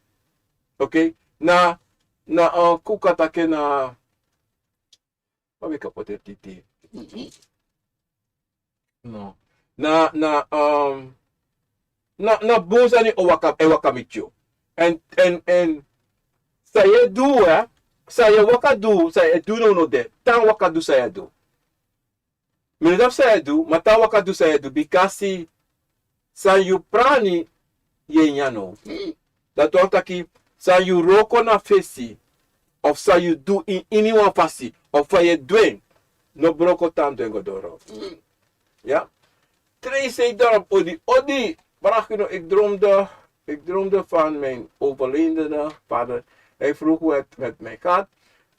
Oké? Na, na, uh, kon taki na, fa mi kan poti en titi. No. Na, na, um, na, na bun sani o waka, e waka miti yu. En, en, en, san yu e du, hè, san yu e waka du, san yu e du now no de. Tan waka du san yu e du. Mi no sabi san yu e du, ma tan waka du san yu e du, bikasi san yu prani yu e nyan now. Dati wani taki, san yu wroko na fesi, of san yu du ini, ini wan fasi, of fa yu e du en, no broko tan du en go doro. Ja? Tracy Dorp, odi, odi. Brakino, ik droomde, ik droomde van mijn overledene vader. Hij vroeg hoe het met mij gaat.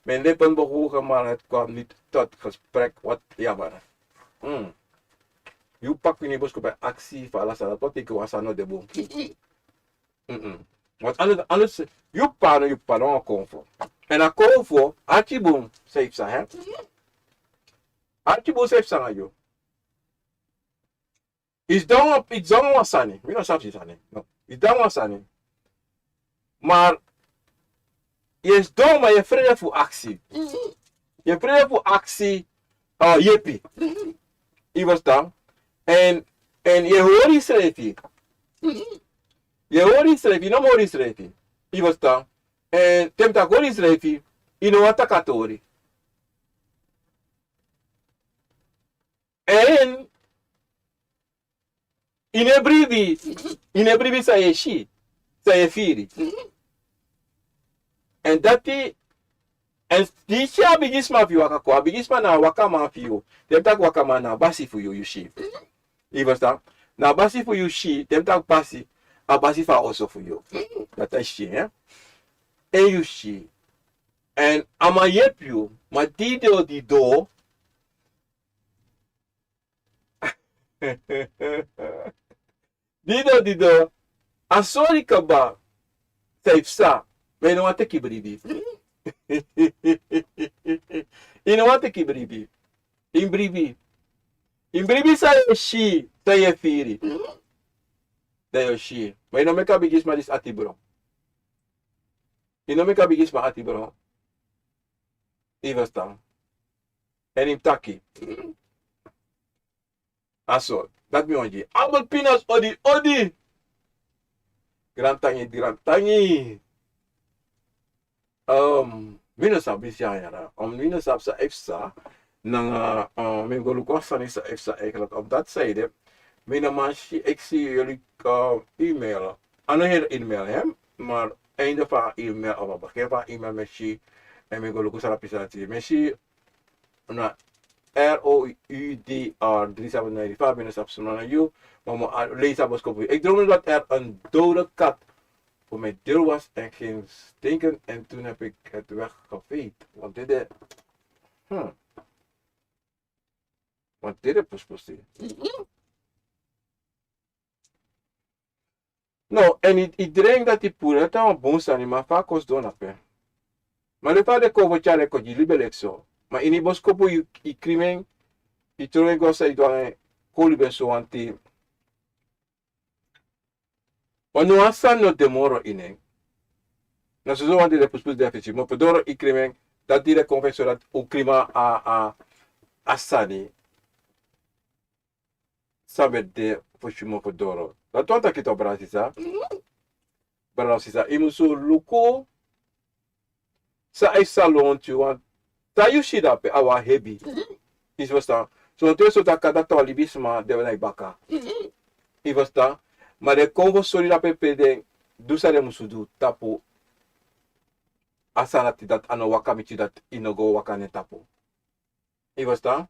Mijn lippen bewogen, maar het kwam niet tot gesprek. Wat jammer. Hmm. Yu pak ini boskopu e aksi fu ala sani, dati wani taki wan sani no de bun. Mm-mm. Want anders, anders, yu p'pa no, yu p'pa no wan konfo. En a konfo, arki bun san yu psa, hè? Arki bun san yu psa nanga yu. Yu sidon, yu sidon wan sani. Mi no sabi sani. No. Yu sidon wan sani. Maar Yu e sidon, ma yu e frede fu aksi. Yu e frede fu aksi, uh, yepi. Yu e ferstan? En, en yu e hori yusrefi. Yu e hori yusrefi, yu no mu hori yusrefi. Yu e ferstan? En te mi taki hori yusrefi, yu no wani taki a tori. En yu no e bribi, yu no e bribi san yu e si, san yu e firi. En dati, en di yu si a bigisma fu yu waka kon, a bigisma na a wakaman fu yu. Te mi taki wakaman na a basi fu yu, yu si. Yu e ferstan? Na a basi fu yu, si. Te mi taki basi, a basi fu a oso fu yu. Dati a si, hè? En yu si. En a man yepi yu, ma di yu de odi doo, di yu de odi doo, a sori kaba san yu psa, ma yu no wani teki bribi. Yu no wani teki bribi. Yu e bribi. Yu e bribi san yu e si, san yu e firi. Dan yu o si. Ma yu no meki a bigisma disi ati bron. Yu no meki a bigisma ati bron. Yu e ferstan? En yu e taki. A so, dati mi wani gi. Abel Pinas, odi, odi. Grantangi, grantangi. Um, mi no sabi san yara. Um, mi no sabi san yu e psa. Nanga, um, mi go luku a sani san yu e psa eigenlijk. Omdat zij de, mi no man si, ik zie jullie, uh, e-mail. A no heri e-mail, hè? Maar einde van e-mail of a begin van e-mail mi e si. En mi go luku san a pisa dati. Mi e si na R O U D R drie seven nine five minus op Sumana U. Maar mijn lees aan boskopu. Ik droomde dat er een dode kat voor mijn deur was en ging stinken en toen heb ik het weggeveegd. Want dit is, hmm. Want dit is puspusi. No, en yu, yu drink dati puru, dati na wan bun sani, ma fa a kon sidon na pe. Ma den fa den kon fu tyari en kon gi libeleki so. Ma ini boskopu yu, yu krimen, yu tron en go san yu du nanga en, kon libi en so wanten. Wan no wan sani no de moro ini en. Na soso wanten den puspusi den fesi. Ma fu doro yu krimen, dati den kon fesi so dati un krimen a, a, a sani. San ben de fu si mofo doro. Dati wan taki tu, brada sisa. Brada sisa, yu musu luku san a e salon tu wan. San yu si dape a wan hebi. Yu e ferstan? So te so taki dati wan libisma de na yu baka. Yu e ferstan? Ma den kon fu sori dape pe den du san den musu du tapu a sani dati, dati a no waka miti yu, dati yu no go waka na en tapu. Yu e ferstan?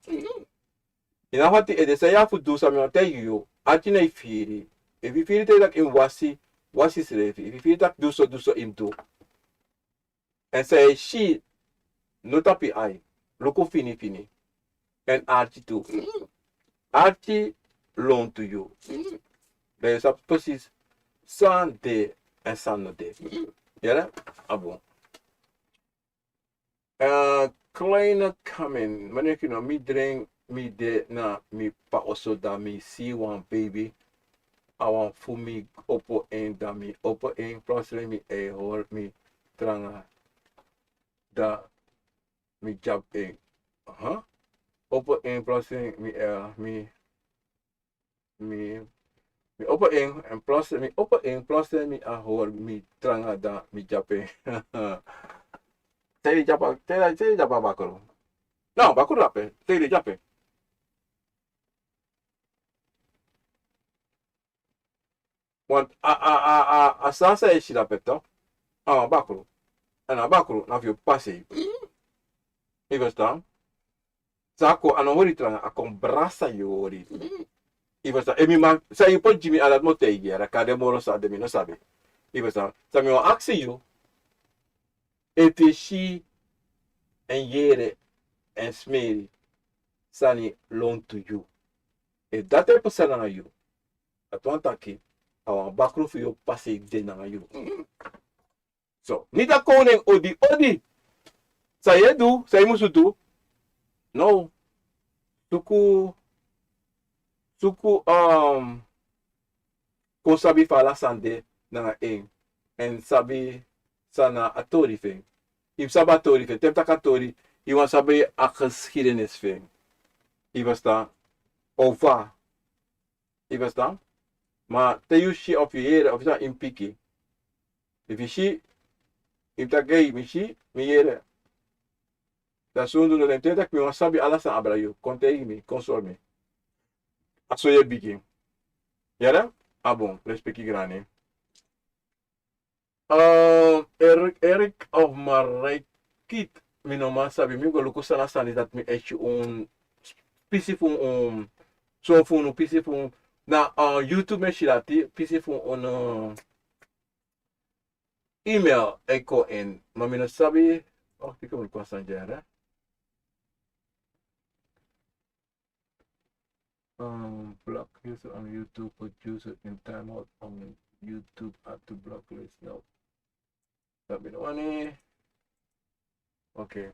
Yu no abi ati ede, san yu abi fu du, san mi wani taigi yu, ati na yu firi. Efu yu firi taki yu mus wasi, wasi yusrefi. Efu yu firi taki du so, du so yu mus du. En san yu e si, no tapu yu ai, luku fini fini. En arki tu. Arki lontu yu. Dan yu sabi precies san de en san no de. Yere? A bun. Eh, kleine kamen, meneer Kino, mi drink, mi de na mi pa oso, dan mi si wan baby. A wan fu mi opo en, dan mi opo en, plotseling mi e hori mi tranga, dan mi dyapu en. Aha. Opo en, plotseling mi, eh, mi mi, mi opo en, en plotseling, mi opo en, plotseling mi e hori mi tranga, dan mi dyapu en. Te yu dyapu, te, te yu dyapu a bakru. No, bakru dape, te yu dyapu en. Want a, a, a, a, a sani san yu e si dape tu, a wan bakru. En a bakru, na fu yu pasi. Yu e ferstan? San a kon, a no hori tranga, a kon brasa yu hori. Yu e ferstan? Efu mi man, san yu poti gi mi, a dati mi o taigi yu, a dati kan de moro san de, mi no sabi. Yu e ferstan? San mi wani aksi yu, efu yu e si, en yere, en smeri sani lontu yu. Efu dati e pasa nanga yu, dati wani taki a wan bakru fu yu pasi de nanga yu. So, mi taki kon nen odi odi. San yu e du, san yu musu du. No. Suku, suku, um, kon sabi fa ala sani de nanga en. En sabi san na a tori fu en. Yu mus sabi a tori fu en. Te mi taki a tori, yu wani sabi a geschiedenis fu en. Yu ferstan? Ofa. Yu ferstan? Ma te yu si of yu yere, of yu san yu mus piki. Efu yu si, yu mus taki: "Ei, mi si, mi yere." Dan sundu no den ten taki mi wani sabi ala san abra yu. Kon taigi mi, kon sori mi. A so yu e bigin. Yere? A bun, respeki grani. Ehm, Eric, Eric of Marekit, mi no man sabi, mi go luku san na sani dati, mi e si un pisi fu un, son fu unu pisi fu un, na, eh, YouTube mi e si dati, pisi fu un, eh, email e kon in, ma mi no sabi, oh, mi go luku san dya, eh. Um, block user on YouTube, put user in timeout on YouTube, add to block list now. Sabi no wani. Okay.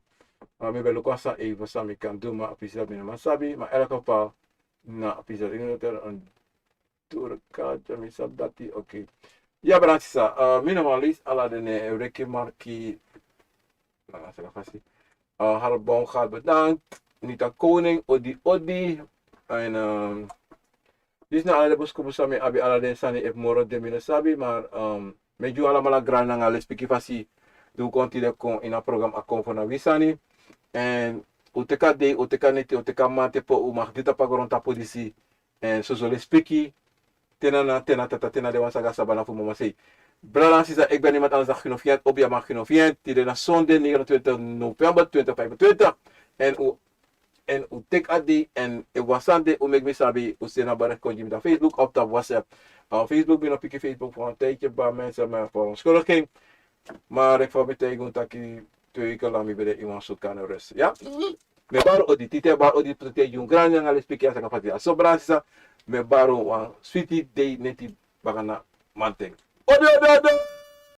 Ah, mi ben luku san, even san mi kan du, ma a pisi dati mi no man sabi, ma in elk geval, na a pisi dati, yu no teri on Turka, dya mi sabi dati, okay. Ya, brada nanga sisa, eh, mi no man lisi ala den, eh, reki marki, na, na saka fasi. Eh, Harbon, gaat bedankt. Nita Koning, odi, odi. En, ehm, disi na ala den boskopu san mi abi, ala den sani efu moro de mi no sabi, maar, ehm, mi e gi un alamala grani nanga lespeki fasi di un kon tide kon ini a program A Kon Fu Na Wi Sani. En un teki a dei, un teki a neti, un teki a mamanten pe un mag de tapu a grontapu disi. En soso lespeki, te na nana, te na tata, te na den wan san go na sabana fu mama sei. Brada nanga sisa, ik ben niemand anders dan Gino Fiënt, Obiaman Gino Fiënt. Tide na sonde negenentwintig november twintig vijfentwintig. En un, en un teki a dei, en efu wan sani de, un meki mi sabi, un seni a bericht kon gi mi dan Facebook of tapu WhatsApp. Eh, Facebook, mi no piki Facebook voor een tijdje, maar mensen, maar verontschuldiging. Maar ik wil meteen gewoon taki twee weken lang mi ben de in wan zoekkamer rust. Ya? Mi e bari odi, tide e bari odi, tide e gi un grani nanga lespeki, a saka fasi. So brada nanga sisa, mi e bari un wan switi dei neti baka na mamanten. Odi, odi, odi!